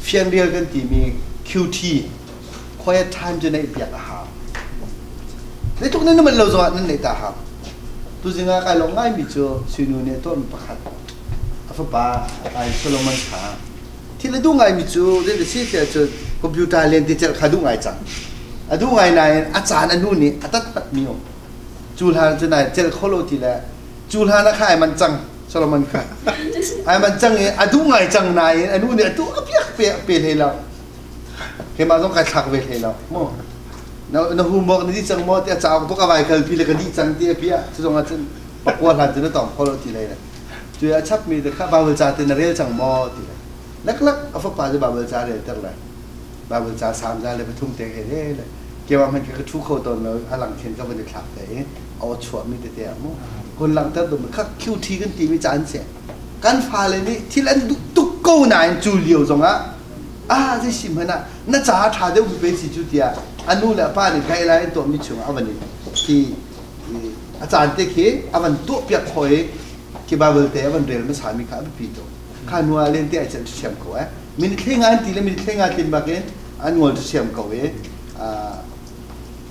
fianrial kan timi QT quiet time cu neih piak a hau. Zeitluk nan man lo zongah nan neih ta hau. Tuzing ah kai lawm ngaimi cu Sinu nih a tuahmi pakhat a fapa ai Solomon kha thil a duh ngaimi cu zei si tiah cun computer len ti celh kha duh ngai cang. A duh ngai nain a caan a nu nih a tatpat mi um. Cu hlan cu nai celh kho lo ti le cu hlan ah kha ai man cang Solomon kha. Ai man cang i a duh ngai cang nain a nu nih a tuah piak pe pe hlei lo. Keimah zong kai thlak ve hlei lo. Mu. Na homework na dih cang maw tiah cauk buk a vai kalpi le ka dih cang ti a piah. Cu zong ah cun pakua hlan cu na tong kho lo ti lei le. Cu a chapmi te kha Bible ca te na rel cang maw ti le. Leklak a fapa cu Bible ca rel ter le. Bible ca Salm 103 te he le keimah hmanh ka ṭhu kho tawn lo a lang khin ka van i thlak te i a aw chuahmi tete ah mu kun langhter dum kha QT kan timi caan si. Kan fale nih thil an duh tuk ko nain cu lio zongah ah zei si hmanh ah na ca ṭha deuh mi pe si cu tiah a nu le a pa nih guideline an tuahmi chungah a van i khi a caan te khi a van tuahpiak khawh i khi Bible te a van rel hmasa mi kha a biapi tuk. Kha hnu ah len te ai celh ṭhiam ko eh. Minute hlei nga an ti le minute hlei nga tlin bak in an ngol ṭhiam ko i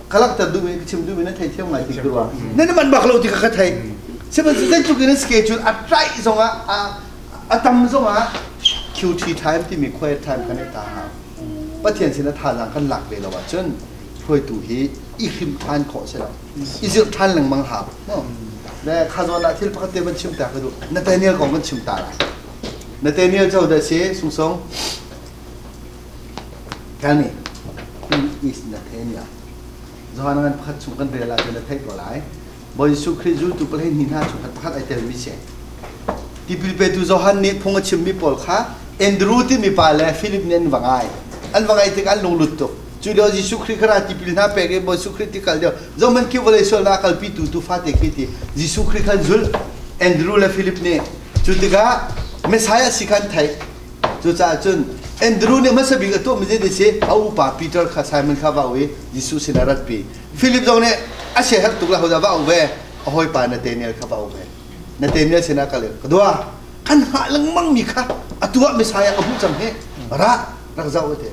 ka langhter duhmi ka chim duhmi nan theithiam ngai ti ka ruah. Nan i manh bak lo ti kha ka theih. Sihmanhsehlaw zeitluk in schedule a tlaih zongah a tam zongah QT time timi quiet time kan i ta hau. Pathian sin a thazaang kan lak ve lo ahcun hruaitu hi i hrim ṭhan khawh si lo. I zirh ṭhan lengmang hau. Le kha zawn ah thil pakhat te van chim ta ka duh. Nathaniel kong kan chim ta lai. Nathaniel cu dah si sungsung? Tell me, who is Nathaniel? Johan ngan pakhat chung kan rel ahcun na theih ko lai. Bawi Jesuh Khrih zultu pahnih hna chung khat pakhat ai telmi si. Tipil petu Johan nih phung a chimmi pawl kha Andrew timi pa le Philip nih an va ngai. An va ngaih tikah an lunglut tuk. Cu lio Jesuh Khrih kha ra tipil hna pek i Bawi Jesuh Khrih ti kal lio zohhmanh khi vawlei sualnak a kalpi tu tu fate khi ti Jesuh Khrih khan zulh Andrew le Philip nih cu tikah Messiah si kha an theih. Cucaah cun Andrew nih hmasa bik a tuahmi zei si a upa Peter kha Simon kha va au i Jesuh sinah ratpi. Philip zong nih a siaherh tuk le hodah va au ve a hawipa Nathaniel kha va au ve. Nathaniel sinah kal in ka dua kan hngah lengmang mi kha atu ah Messiah ka hmuh cang hi ra rak zoh te.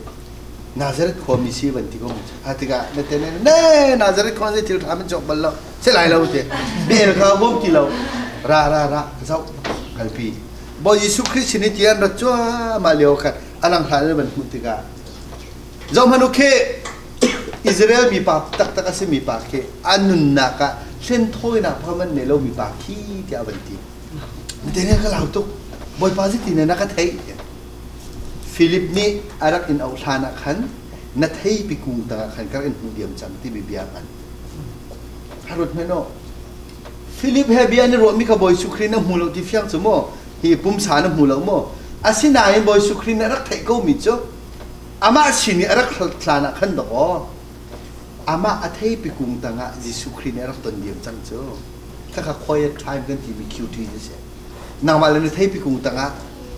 Nazareth khuami si van ti ko mu. A tikah Nathaniel ne Nazareth khua zei thil ṭha man cawk bal lo. Si lai lo te. Bel kha huam ti lo. Ra ra ra zoh kalpi. Bawi Jesuh Khrih sin i ti an rat cuahmah lio khan a lang hlan in van hmuh tikah zohhmanh u khi Israel mipa taktak a simi pa khi a nunnak ah hlenthawinak pham an nei lomi pa khi tiah a van ti. Nathaniel ka lau tuk. Bawipa zeitin na ka theih? Philip nih a rak in auh hlan ah khan na theipi kung tangah khan ka rak in hmuh diam cang timi bia hman. Harut hmanh u. Philip he bia an i ruahmi kha Bawi Jesuh Khrih na hmu lo ti fiang cu maw? Hi pumsa na hmu lo maw? Asinain Bawi Jesuh Khrih nih a rak theih komi cu amah sin i a rak hlan ah khan dawkaw amah a theipi kung tangah Jesuh Khrih nih a rak ton diam cang cu. Khakha quiet time kan timi QT na si. Nangmah le na theipi kung tangah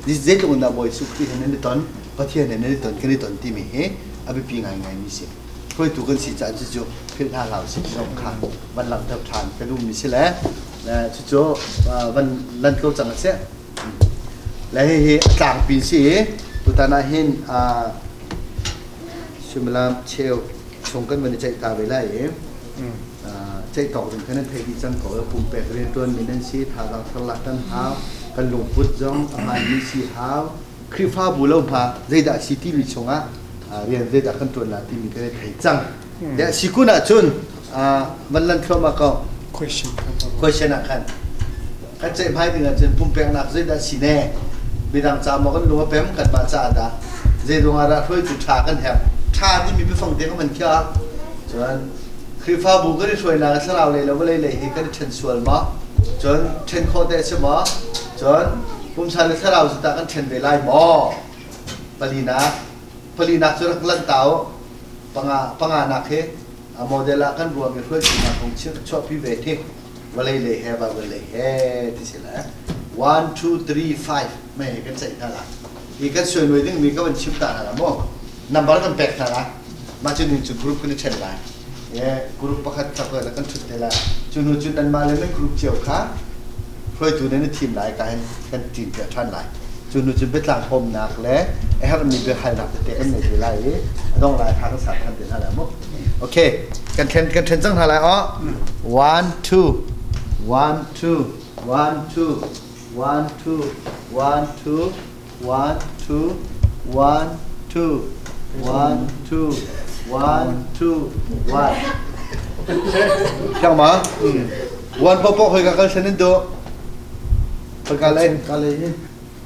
zeitluk in dah Bawi Jesuh Khrih he nan i ton, Pathian he nan i ton, kan i ton timi hi a biapi ngaingaimi si. Hruaitu kan si caah cucu philh hna hlah usih zong kha van langhter ṭhan ka duhmi si le cucu van lan ko cang a si. Le hihi a tlangpi si i tutan ah hin suimilam cheu chung kan van i ceih ta ve lai i ceih tawk ding khan nan theih dih cang ko. Pumpek rianṭuanmi nan si, thazaang tharlak kan hau, kan lungput zong a hmaanmi si hau. Khrihfabu lo hma zeidah a si timi chungah rian zeidah kan ṭuan la timi kan i thei cang. De si kun ahcun van lan thluahmah ko. Question. Question ah khan kan ceihmai ding ahcun pumpeknak zeidah si ne? Midang ca maw kan lung a pem kanmah caah dah zeiruang ah dah hruaitu ṭha kan herh? Ṭha timi biafang te kan van khiah. Cun Khrihfabu kan i hruainak thlarau lei le vawlei lei hi kan i ṭhen sual maw? Cun ṭhen khawh te a si maw? Cun pumsa le thlarau cu tah kan ṭhen ve lai maw? Palinak. Palinak cu rak lanh ta u. Panga, panganak hi a model ah kan ruahmi hruaitu kong chuahpi ve hi vawlei lei he Bible lei he ti si le 1 2 3 5 mei he kan ceih hna la. Hi kan suainuai dingmi ka van chim ta hna la mu. Number kan pek hna la. Mah cu ning cu group kan i ṭhen lai. Group pakhat kha kan ṭhut te lai. Cu hnu cun nanmah le nan group cio kha hruaitu nan i thim lai ka hin kan ṭin piak ṭhan lai. Cu hnu cun biatlang hawmnak le a herhmi biahalnak tete kan nei te lai i a dong lai kha kan sa ṭhan te hna lai mu. Okay, kan ṭhen kan ṭhen cang hna lai aw. One, two, one, two, one, two, one, two, one, two, one, two, one, two, one, two, one, two, one. Thiang ma? One popo hoi ka kal sen in do. Ka le. Ka le.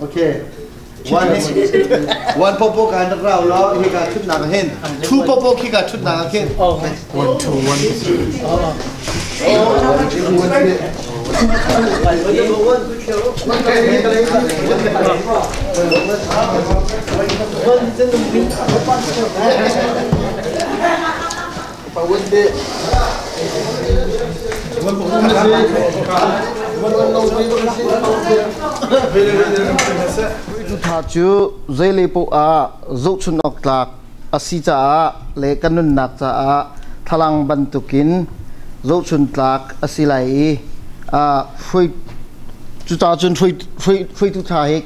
Okay. One one popo ka nak rau lo hi ka thut nak hin. Two popo khi ka thut nak hin. One two one. Oh. Tha cu zeilei poah ah zohchun awk tlak a si caah le kan nunnak caah thlalang bantukin zohchun tlak a si lai i hruai cucaah cun hruaitu ṭha hi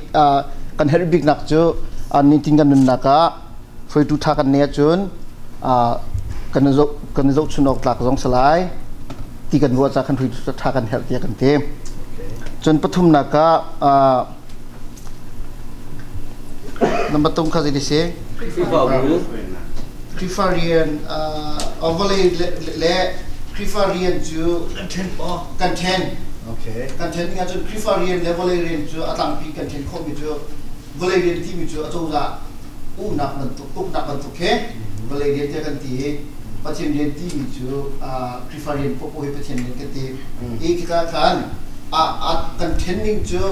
kan herh biknak cu nitin kan nunnak ah hruaitu ṭha kan neih ahcun kan i zohchun awk tlak zong si lai ti kan ruah caah kan hruaitu ṭha kan herh tiah kan ti. Cun pathumnak ah Number tung kha zei si? Khrihfabu. Khrihfa rian vawlei le Khrihfa rian cu kan then. Okay. Kan then ding ahcun Khrihfa rian le vawlei rian cu a tlangpi kan then khawhmi cu vawlei rian timi cu a cozah uknak bantuk uknak bantuk he vawlei rian tiah kan ti i Pathian rian timi cu Khrihfa rian popo hi Pathian rian kan ti. I khika khan a kan then ning cu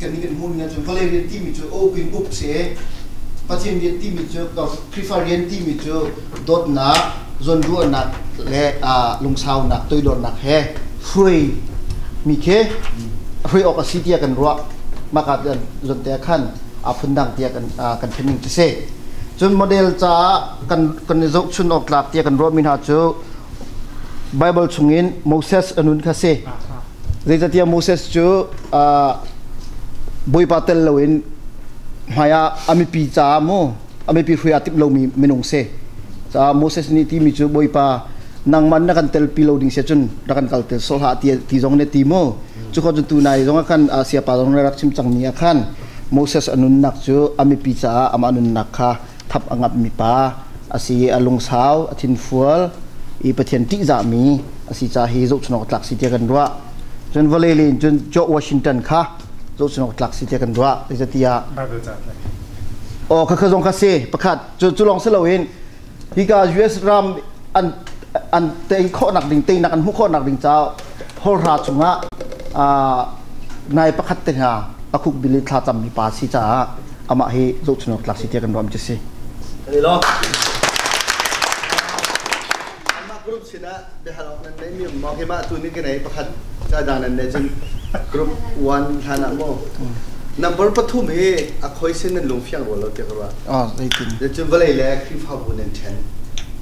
kan nih kan hmuh ning ahcun vawlei rian timi cu uk in uk si. Pathian rian timi cu Khrihfa rian timi cu dawtnak, zawnruahnak le lungsaunak, toidornak he hruai mi khi hruai awk a si tiah kan ruah. Maka zawn te khan a phundang tiah kan kan then ning cu si. Cun model caah kan kan i zohchun awk tlak tiah kan ruahmi hna cu Bible chungin Moses a nun kha si. Zeicahtiah Moses cu Bawipa tel loin hmaiah a mipi caah mu a mipi hruai aa timh lomi minung si. Caah Moses nih timi cu Bawipa nangmah na kan telpi lo ding sia cun rak kan kal tel sawh hlah ti ti zong nih ti mu. Cu kho cun tunai zong ah khan siapa zong rak chim cangmi ah khan Moses a nunnak cu a mipi caah amah nunnak kha thap a ngamhmi pa a si i a lungsau, a thinfual i Pathian ṭihzahmi a si caah hi zohchun awk tlak si tiah kan ruah. Cun vawlei lei in cun George Washington kha zohchun awk tlak si tiah kan ruah. Zeicatiah Aw khakha zong kha si pakhat cu cu lawng si loin hika US ram an an tei khawhnak ding teinak an hmuh khawhnak ding caah hawlhra chungah nai pakhat te hna a khuk bil in thla cammi pa si caah amah hi zohchun awk tlak si tiah kan ruah mi cu si. Amah group sinah biahal awk nan nei mi maw keimah tu nih ka nei pakhat ca dang nan nei cun group 1 hlan ah maw number pathum hi a khoi sin nan lung fiang rua lo tiah ka ruah. Ah zeitin. Cun vawlei le Khrihfabu nan ṭhen.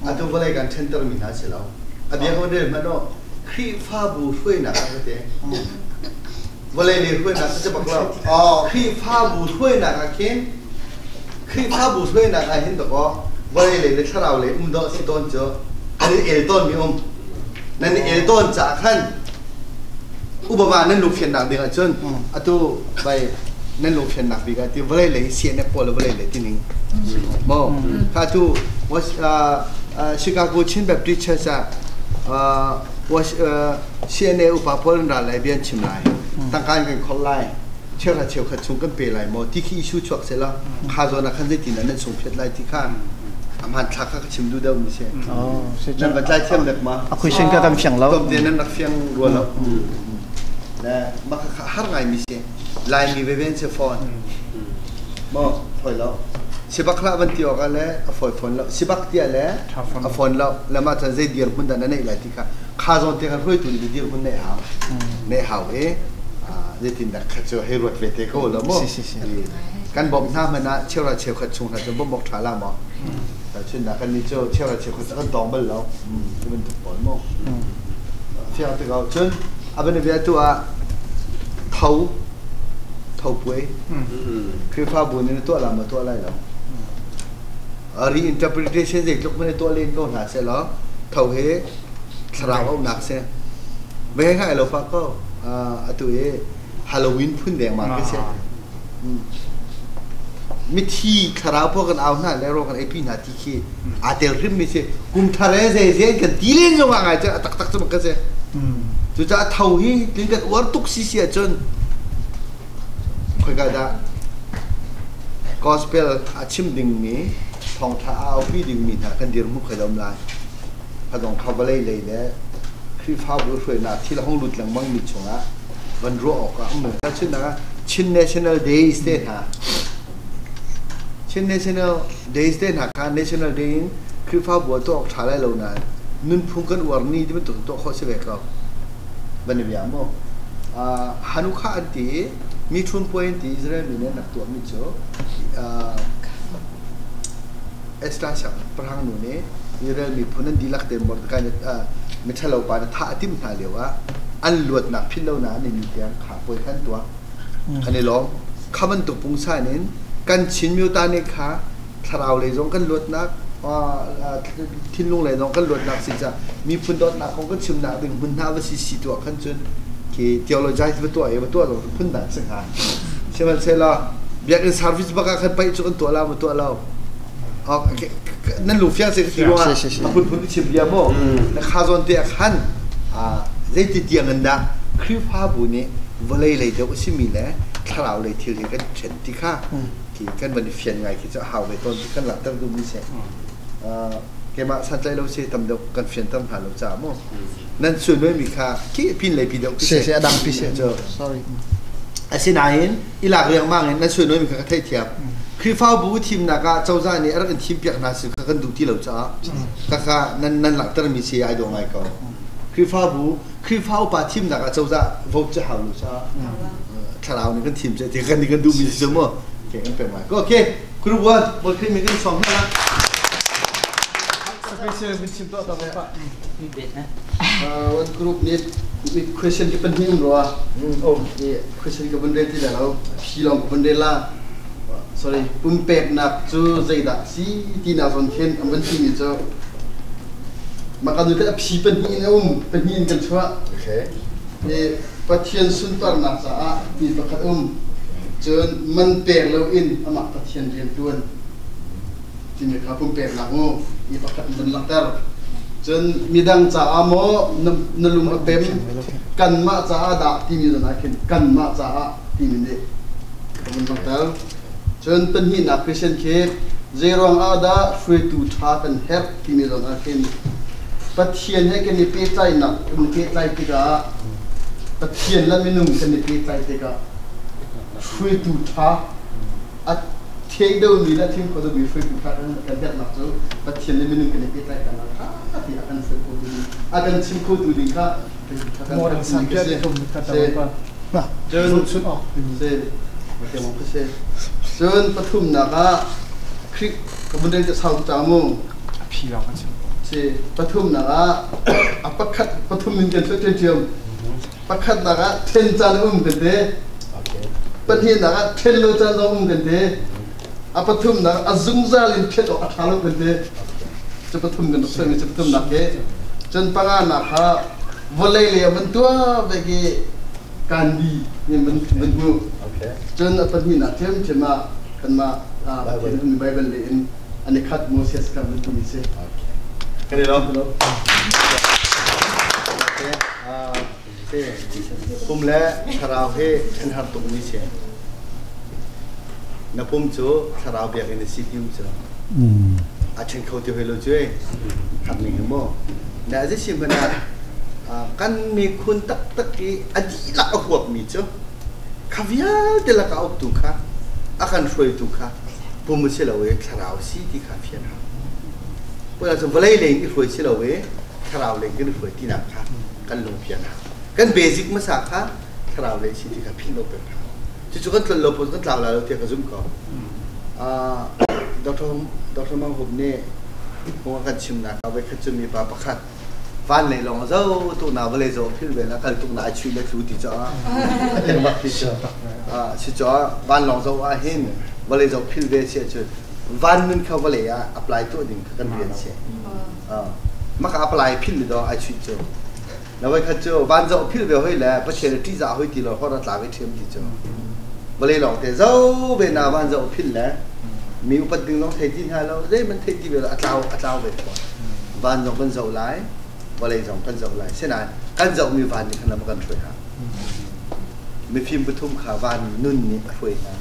Atu vawlei kan ṭhenter mi hna si lo. A bia ka rel hmanh aw Khrihfabu hruainak ah ka ti. Vawlei le hruainak cu bak lo. Khrihfabu hruainak ah khin Khrihfabu hruainak ah hin dakaw vawlei lei le thlarau lei um dawh si tawn cu an i el tawn mi um. Nan i el tawn caah khan upama nan lungfiannak ding ahcun atu vai nan lungfiannak bik ah ti vawlei lei CNF pawl le vawlei lei tining mo kha tu Chicago Chin Baptist Church ah CNA upa pawl an ra lai bia an chim lai tangka in kan khol lai cheuhra cheukhat chung kan pe lai maw ti khi issue chuak se la kha zawn ah khan zeitin nan sung phiat lai ti kha a hmanthlak kha ka chim duh deuh mi si nan va tlai thiam dek ma a question ka kan fiang lo tom te nan rak fiang rua lo le ma kha har ngai mi si lai mi ve ven se phone mo foi lo sibak hlah van ti awk ah le a foi phone lo sibak tia le a phone lo le ma chan zei dir hmun dah na neih lai ti kha kha zawn te kan hruaitu nih dir hmun neih hau neih hau i zeitindah kha cu hei ruat ve te ko lo mu kan bawmh hna hmanh ah cheura cheukhat chung hna cu bawmh awk ṭha la maw tahchunhnak kan nih cu cheura cheukhat cu kan tawng bal lo ti bantuk pawl mu fiang te ko cun a ban bia tu ah tho tho puai Khrihfabu nih tuah la ma tuah lai lo reinterpretation zeitluk hmanh tuah len ko hna seh law tho he thlarau auhnak si ve ngai lo fa ko atu i Halloween phun dengmang khi si mithi thlarau pawl kan au hna le ro kan eipi hna ti khi aa tel hrim mi si kum thar he zei zei kan ti len zong ah ngai cu a taktak cu bak ka si cucaah tho hi tlin kan uar tuk si si ahcun khoika dah gospel a chim dingmi thawngṭha a aupi dingmi hna kan dirhmun khoi um lai. Phadong kha vawlei lei le Khrihfabu hruainak thil a hung lut lengmang mi chungah van ruah awk ah um. Tahchunhnak ah Chin National Days te hna Chin National Days te hna kha National Day in Khrihfabu ah tuah awk ṭha lai lo nain nunphung kan uar ni ti bantuk tuah khawh si ve ko. Van i bia maw? Hanukkah an ti i miṭhun puai an ti Israel mi nih an rak tuahmi cu Esther siangpahrang nu nih Israel miphun an dihlak tein Mordecai nih miṭhalo pa nih thah a timh hna lioah an luatnak philh lonak an i ni tiang kha puai kha an tuah. An i lawm. Kha bantuk pungsan in kan Chin myo-ta nih kha thlarau lei zong kan luatnak thinlung lei zong kan luatnak si caah miphun dawtnak kong kan chimnak ding hmun hna va si si tuah khan cun khi theologize va tuah i va tuah zong phun dang si hnga. Sihmanhsehlaw biakinn service bak ah khan paih cu kan tuah la ma tuah lo. Nan lung fiang se ka ti ruangah a phunphun i chim bia maw na kha zawn te ah khan zeiti tiang in dah Khrihfabu nih vawlei lei deuh a simi le thlarau lei thil hi kan ṭhen ti kha khi kan van i fian ngai khi cu a hau ve tawn ti kan langhter duhmi si. Keimah santlaih lo si tam deuh kan fianter hna lo caah maw nan sualmi kha khi pin lei pi deuh si si a dang pi si sorry. Asinain i lak riangmang in nan sualmi kha ka theihthiam. Khrihfabu thimnak ah cozah nih a rak in thimpiak hna si kha kan duh ti lo caah kha nan nan langhtermi si ai dawh ngai ko. Khrihfabu Khrihfa upa thimnak ah cozah vote cu hau lo caah thlarau nih kan thim cu ti kan kan duhmi si cu mu. Okay, kan pek ngai. Okay, group 1 bol khri mi kan song hna la. One group nih question ki pahnih um rua. Um. Question ka vun rel ti la lo. Phi lawng ka vun rel la. Sorry, pumpeknak cu zeidah si ti na zawn khin an van timi cu maka nu te a phi pahnih in a um pahnih in kan chuah. Okay. I Pathian sunparnak caah mi pakhat um. Cun man pek loin amah Pathian rian tuan timi kha pumpeknak mu mi pakhat in van langhter. Cun midang caah maw na lung a pem kanmah caah dah timi zawn ah khin kanmah caah timi nih ka vun langhter. Cun pahnihnak Christian khi zeiruang ah dah hruaitu ṭha kan herh timi zawn ah khin Pathian he kan i pehtlaihnak kan i pehtlai tikah Pathian le minung kan i pehtlai tikah hruaitu ṭha a thei deuhmi le a thim kho deuhmi hruaitu ṭha kan herhnak cu Pathian le minung kan i pehtlaih karlak ṭha ti a kan hruai khotu ding a kan chim khotu ding kha cun pathumnak ah Khrih ka vun rel sau tuk cang mu si pathumnak ah a pakhat pathum in kan chuah ṭhiamṭhiam pakhatnak ah ṭhen caan um kan ti pahnihnak ah ṭhen lo caan zong um kan ti a pathumnak a zungzal in ṭhen awk a ṭha lo kan ti cu pathum kan rak suaimi cu pathumnak hi cun panganak kha vawlei lei ah van tuah ve khi Gandhi nih van van hmuh cun a pahnihnak ṭhiamṭhiam ah kanmah Pathian ummi Baibal lei in an i khat Moses kha van timi si. Kan i lawm. Pum le thlarau hi ṭhen har tukmi si. Na pum cu thlarau biakinn a si ti um cu. A ṭhen kho ti hoi lo cu ei. Har ning hi mu. Na zei si hmanh ah kan miphun taktak i a dihlak a huapmi cu kha vialte lakah uktu kha a kan hruaitu kha pum a si lo i thlarau a si ti kha fian hau. Puan cu vawlei lei in i hruai si lo i thlarau lei kan i hruai tinak kha kan lungfian hau. Kan basic hmasa kha thlarau lei si ti kha philh lo peng hau. Cucu kan tlol lo pun kan tlau lai lo tiah ka zumh ko. Dr. Dr. Mang Hup nih phung a kan chimnak ah voikhat cu mipa pakhat van lei lawng zo tu na vawlei zo phil ve la kal tuk na ai chuih le tlu ti caah a teng bak ti cu si caah van lawng zo ah hin vawlei zo phil ve si ahcun van nun kha vawlei ah apply tuah ding kha kan rian si maka apply phil mi do ai chuih cu Na voikhat cu van zoh philh ve hoi le Pathian a ṭihzah hoi ti lo hor a tla ve ṭhiam ti cu. Vawlei lawng te zo ve na van zoh philh le mi upat ding zong thei ti hna lo zeihmanh thei ti ve lo a tlau a tlau ve fawn. Van zong kan zoh lai, vawlei zong kan zoh lai. Sinain kan zohmi van nih khan lam a kan hruai hna. Mifim pathum kha van nun nih a hruai hna.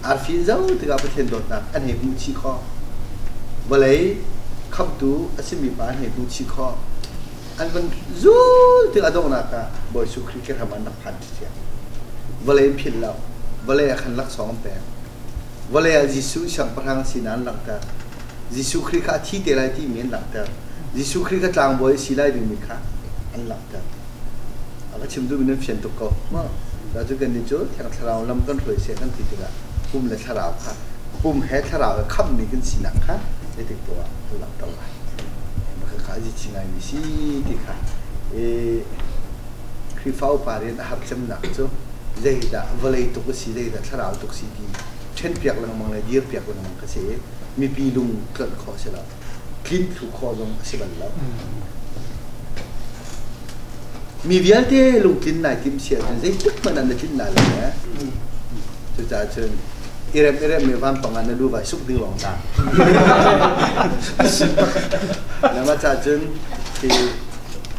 Arfi in zoh tikah Pathian dawtnak an hei hmuh chih khawh. Vawlei Khamhtu a simi pa an hei hmuh chih khawh. An van zul tik a donghnak ah Bawi Jesuh Khrih ke hram an rak phan ṭhiam. Vawlei an philh lo. Vawlei ah khan laksawng an pek. Vawlei ah Jesuh siangpahrang sinak an langhter. Jesuh Khrih kha a thi te lai timi an langhter. Jesuh Khrih kha tlangbawi a si lai dingmi kha an langhter. A ka chim duhmi nan fian tuk ko. Ma? Cu kan nih cu Thiang Thlarau lam kan hruai seh kan ti tikah pum le thlarau kha pum he thlarau he khamhmi kan sinak kha zeitik poah ah an langhter lai. Maka kha a zici ngaimi si ti kha i Khrihfa upa rian a har cemnak cu zeidah vawlei tuk a si, zeidah thlarau tuk si ti ṭhenpiak lengmang le dirpiak lengmang ka si i mipi lung tlonh khawh a si lo. Tlin thlu khawh zong a si bal lo. Mi vialte lungtlin nai tim si ahcun zeitik hmanh ah na tlin lai lo le cucaah cun irem irem mi vampang ah na lu vai suk ding lawng ta. Nama ca cun khi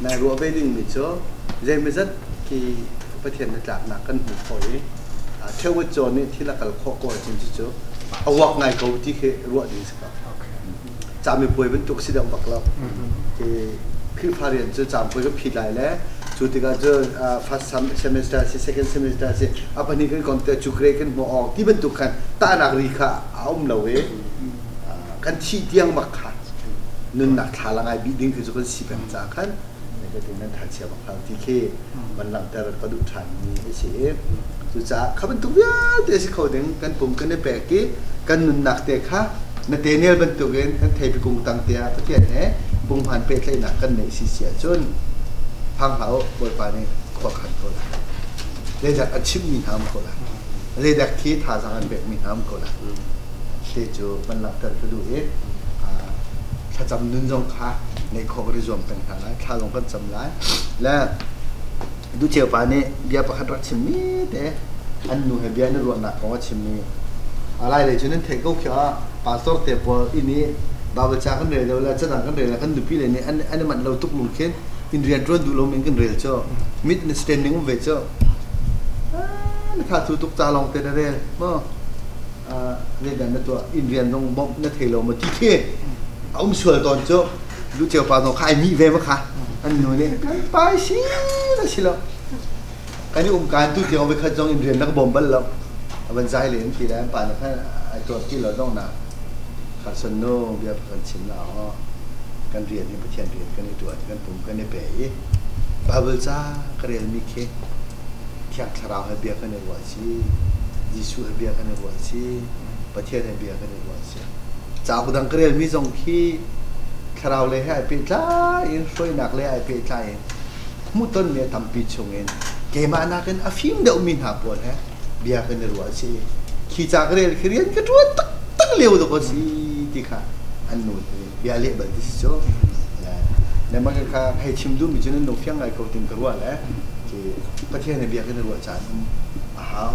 nai ruah ve ding mi cu zeimazat khi Pathian na tlaknak kan hmuh khawh i theuat caw nih thil a kal khawh ko ahcun cucu a uak ngai ko ti khi ruah ding si ko. Camipuai bantuk si deuh bak lo. Khrihfa rian cu caampuai ka phit lai le cu tikah cun first semester si second semester si a pahnih kan kom te cu grade kan hmuh awk ti bantuk khan tahnak ri kha a um lo i kan thih tiang bak kha nunnak thla la ngai bih ding khi cu kan si peng caah khan ka ti nan thachia bak hlah ti khi van langhter ka duh ṭhan mi a si i cucaah kha bantuk vialte si kho ding kan pum kan i pek i kan nunnak te kha na tenel bantukin kan theipi kung tang te ah Pathian he punghman pehtlaihnak kan neih si si ahcun phang hlah u Bawipa nih khua khan ko lai zeidak a chimmi hna um ko lai zeidak khi thazaang an pekmi hna um ko lai te cu van langhter ka duh i thlacam nun zong kha neih khawh kan i zuam peng hna lai thla zong kan cam lai le duceu pa nih bia pakhat rak chimmi te an nu he bia na ruahnak kong a chimmi a lai lei cu nan theih ko khi ah pastor te pawl inn i Bible ca kan rel lo le cadang kan rel le kan nupi le nih an an i manh lo tuk lung khin in rian ṭuan duh lo men kan rel cu mit na standing um ve cu na kha cu tuk ca lawng te na rel maw zeidah na tuah inn rian zong bawmh na thei lo maw ti khi a um sual tawn cu luceu pa zong kha ai mih ve ma kha an nu nih kan pai si na si lo kan i um kaan tu tiang voi khat zong in rian na ka bawm bal lo a van zai len ti le an pa na khan ai tuar ti lo zong na kharson nu bia kan chim la aw kan rian hi Pathian rian kan i tuan kan pum kan i pe i Bible ca ka rel mi khi Thiang Thlarau he bia kan i ruah si Jesuh he bia kan i ruah si Pathian he bia kan i ruah si Cauk dang ka relmi zong khi thlarau lei he ai pehtlai in hruainak lei ai pehtlai in hmuhtonmi a tampi chungin keimah nakin a fim deuhmi hna pawl he bia kan i ruah si khi ca ka rel khi rian ka ṭuan taktak lio dawk a si ti kha an nu bia leh bal ti si cu le mah kha hei chim duhmi cu nan lung fiang ngai ko tin ka ruah le khi Pathian he bia kan i ruah caan um a hau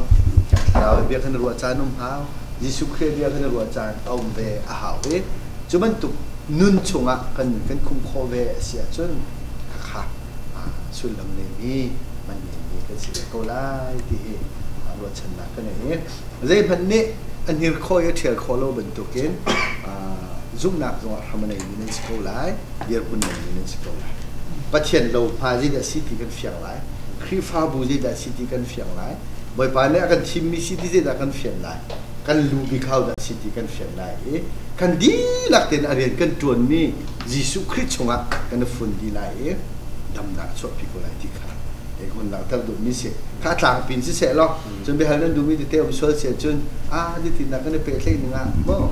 thlarau he bia kan i ruah caan um hau Jesuh Khrih bia kan i ruah caan a um ve a hau i cu bantuk nun chungah kan nun kan khum khawh ve a si ahcun khakha sullam neimi man neimi kan si ve ko lai ti hi ruahchannak ka nei i zeihmanh nih a hnir khawh i a ṭhial khawh lo bantukin zumhnak zongah hram a neimi nan si ko lai dirhmun neimi nan si ko lai Pathian lo hma zeidah si ti kan fiang lai Khrihfabu zeidah si ti kan fiang lai Bawipa nih a kan thimmi si ti zeidah kan fian lai kan lu bik ho dah si ti kan fian lai i kan dihlak tein a rian kan ṭuanmi Jesuh Khrih chungah kan i fun dih lai i damnak chuahpi ko lai ti kha kei ka hun langhter duhmi si kha tlangpi in siseh law cun biahal nan duhmi tete um sual si ahcun a tinak kan i pehtlaih ning ah maw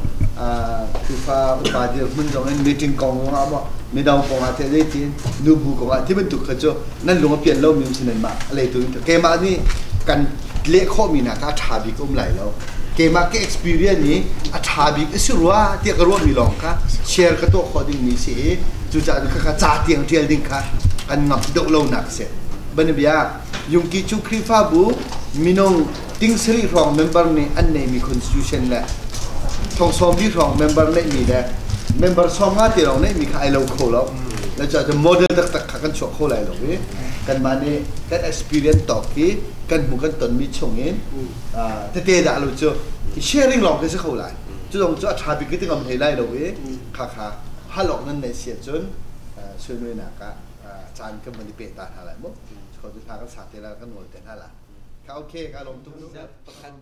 Khrihfa upa dirhmun zong in meeting kong zong ah maw midang kong ah teh zeitin nubu kong ah ti bantuk kha cu nan lung a pian lomi um si nan mah a leitu in keimah nih kan leh khawhmi nak a ṭha bik um lai lo keimah ka experience nih a ṭha bik a si rua tiah ka ruahmi lawng kha share ka tuah khawh dingmi si i cucaah kha ca tiang ṭial ding kha kan ngamh deuh lonak si banabia Yungki cu Khrihfabu minung ting sarih hrawng member nih an neihmi constitution le thong sawm li hrawng member neihmi le member sawm nga te lawng neihmi kha ai lo kho lo le cu model taktak kha kan chuah kho lai lo i kanmah nih kan experience tawk hi kan hmu kan tonmi chung in tete dah lo cu sharing lawng khi si kho lai cu zong cu a ṭha bik ti ngam hlei lai lo i kha kha Hal awk nan neih si ahcun suinuinak ah caan kan van i pe ta hna lai mu. Cu hla kan sa te la kan ngol te hna la. Ka okay ka lawm tuk. Pakhat.